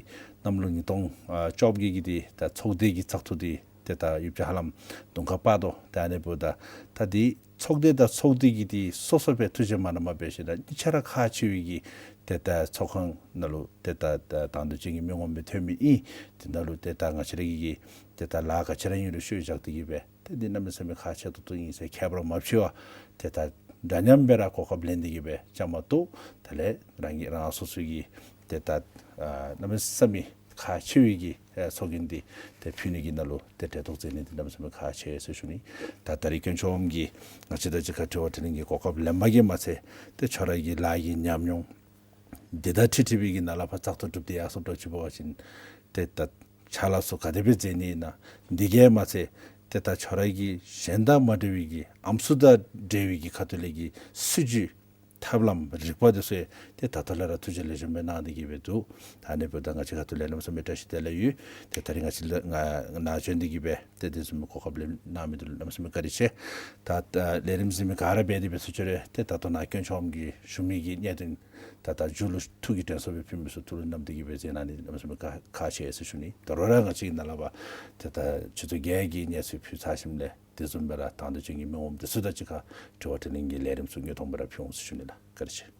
གནམ་ལོ་ཉིས་སྟོང་ཨ་བཅོ་བརྒྱད་ཀྱི་འདི་ད་ཚོགས་སྡེ་གི་བཙག་འཐུ་འདི་ཏེ་ད་ཡོདཔ་ཅིག་ཧ་ལམ་དུང་ཁ་སྤར་དོ། ཏེ་ཨ་ནི་འབདཝ་ད་ད་འདི་ཚོགས་སྡེ་དང་ཚོགས་འདུ་གི་འདི་སོ་སོ་སྦེ་ཐུགས་རྗེ་མ་གནང་མ་འབད་ཞིནམ་ད་གཉིས་ཆ་ར་ཁག་ཆེ་བའི་གི་ཏེ་ད་ཚོགས་ཁང་ནང་ལུ་ཏེ་ད་ད་དང་འདོད་ཅན་གྱི་མི་ངོམ་སྦེ་ཐོན་མི་ཨིན། དེ་ནང་ལུ་ཏེ་ད་ང་བཅས་ར་གི་གི་ཏེ་ད་ལཱ་ག་ཅི་ར་ཨིན་རུང་ཤུལ་བཞག་སྟེ་གིས་སྦེ་ཏེ་འདི་གནམ་མེད་ས་མེད་ཁག་ཆེ་ཏོག་ཏོ་ཨིན་ཟེར་ཁྱད་པར་མ་ཕྱེ་བར་ཏེ་ད་འདྲ་མཉམ་སྦེ་ར་གོ་སྐབས་ལེན་ཏེ་གིས་སྦེ་བཅའ་མར་གཏོགས། དེ་ལས་རང་གི་རང་སོ་སོ་གི་ཏེ་ད་ཨ་གནམ་མེད་ས་མེད་ཁག་ཆེ་བའི་གི་ཨེ་ཚོགས་རྒྱན་འདི་ཏེ་ཕུལ་ནི་གི་ནང་ལུ་ཏེ་གྲལ་གཏོགས་མཛད་ནི་འདི་གནམ་མེད་ས་མེད་ཁག་ཆེ་ཟེར་ཞུ་ནི། ད་ད་རིས་དཀོན་མཆོག་གིས་ང་བཅས་དང་གཅིག་ཁར་དྲི་བ་དྲིས་ལན་གྱི་གོ་སྐབས་ལེན་པ་གིས་མ་ཚད་ཏེ་ཁྱོད་ར་གི་ལཱ་གི་ཉམས་མྱོང་འདི་དང་འཁྲིལ་འཁྲིལ་བའི་གི་ནང་ལས་ཕར་བཙག་འཐུ་གྲུབ་སྟེ་ཡར་སོངམ་འདྲཝ་ཅིག་འབད་བ་ཅིན་ཏེ་ད་ཕྱག་ལཱ་ཚུ་ག་དེ་སྦེ་མཛད་ནི་ཨིན་ན། འདི་གིས་མ་ཚད་ཏེ་ད་ཁྱོད་ར་གི་གཞན་དང་མ་འདྲ་བའི་གི་ཨམ་སྲུ་དང་འབྲེལ་བའི་གི་ཁ་ཐུག་ལས་ཀྱི་སྲིད་བྱུས་ཐབས་ལམ་རིག་པ་འདི་ཚུ་ཡང་ཏེ་ད་ལྟོ་ལས་ར་ཐུགས་རྗེ་ལེགས་ཤོམ་སྦེ་གནང་སྟེ་གིས་སྦེ་འདུག། ད་ཨ་ནི་འབདཝ་ད་ང་བཅས་ཁ་ཐུག་ལས་གནམ་མེད་ས་མེད་བཀྲ་ཤིས་བདེ་ལེགས་ཡོད། ཏེ་ད་རིས་ང་བཅས་ལ་ང་ནཱ་བྱོན་ཏེ་གིས་སྦེ་ཏེ་དེ་བཟུམ་གོ་སྐབས་ལེན་གནང་མི་འདི་ལུ་གནམ་མེད་ས་མེད་བཀའ་དྲིན་ཆེ། ད་ལས་རིམ་གཟིགས་མི་ག་ར་འབད་དེ་འབད་ས་ཅིག་རུང་ཏེ་ད་ལྟོ་ནཱ་དཀོན་མཆོག་གིས་ཞུ་མི་གི་གནད་དོན་ད་ད་མཇུག་ལུ་ཐུགས་ཀྱི་དྲན་གསོ་སྦེ་ཕུལ་མི་ཚུ་ཐུགས་ལུ་བསྣམས་ཏེ་གིས་སྦེ་མཛད་གནང་ནི་གནམ་མེད་ས་མེད་ཁག་ཁག་ཆེ་ཟེར་ཞུ་ནི། ད་རུང་ར་ང་བཅས་ཀྱི་ནཱ་ལས་ཕར་ཏེ་ད་ཆུ་ཚོད་བརྒྱད་ཀྱི་གནས་ཚུལ་ཕུལ་ཚར་ཞིནམ་ལས་དེ་བཟུམ་སྦེ་ར་དང་འདོད་ཅན་གྱི་མི་ངོམ་འདི་ཚུ་དང་གཅིག་ཁར་དྲི་བ་དྲིས་ལན་གྱི་ལས་རིམ་ཚུ་དངོས་མཐོང་སྦེ་ར་ཕུལ་འོང་ཟེར་ཞུ་ནི་ལགས། བཀའ་དྲིན་ཆེ།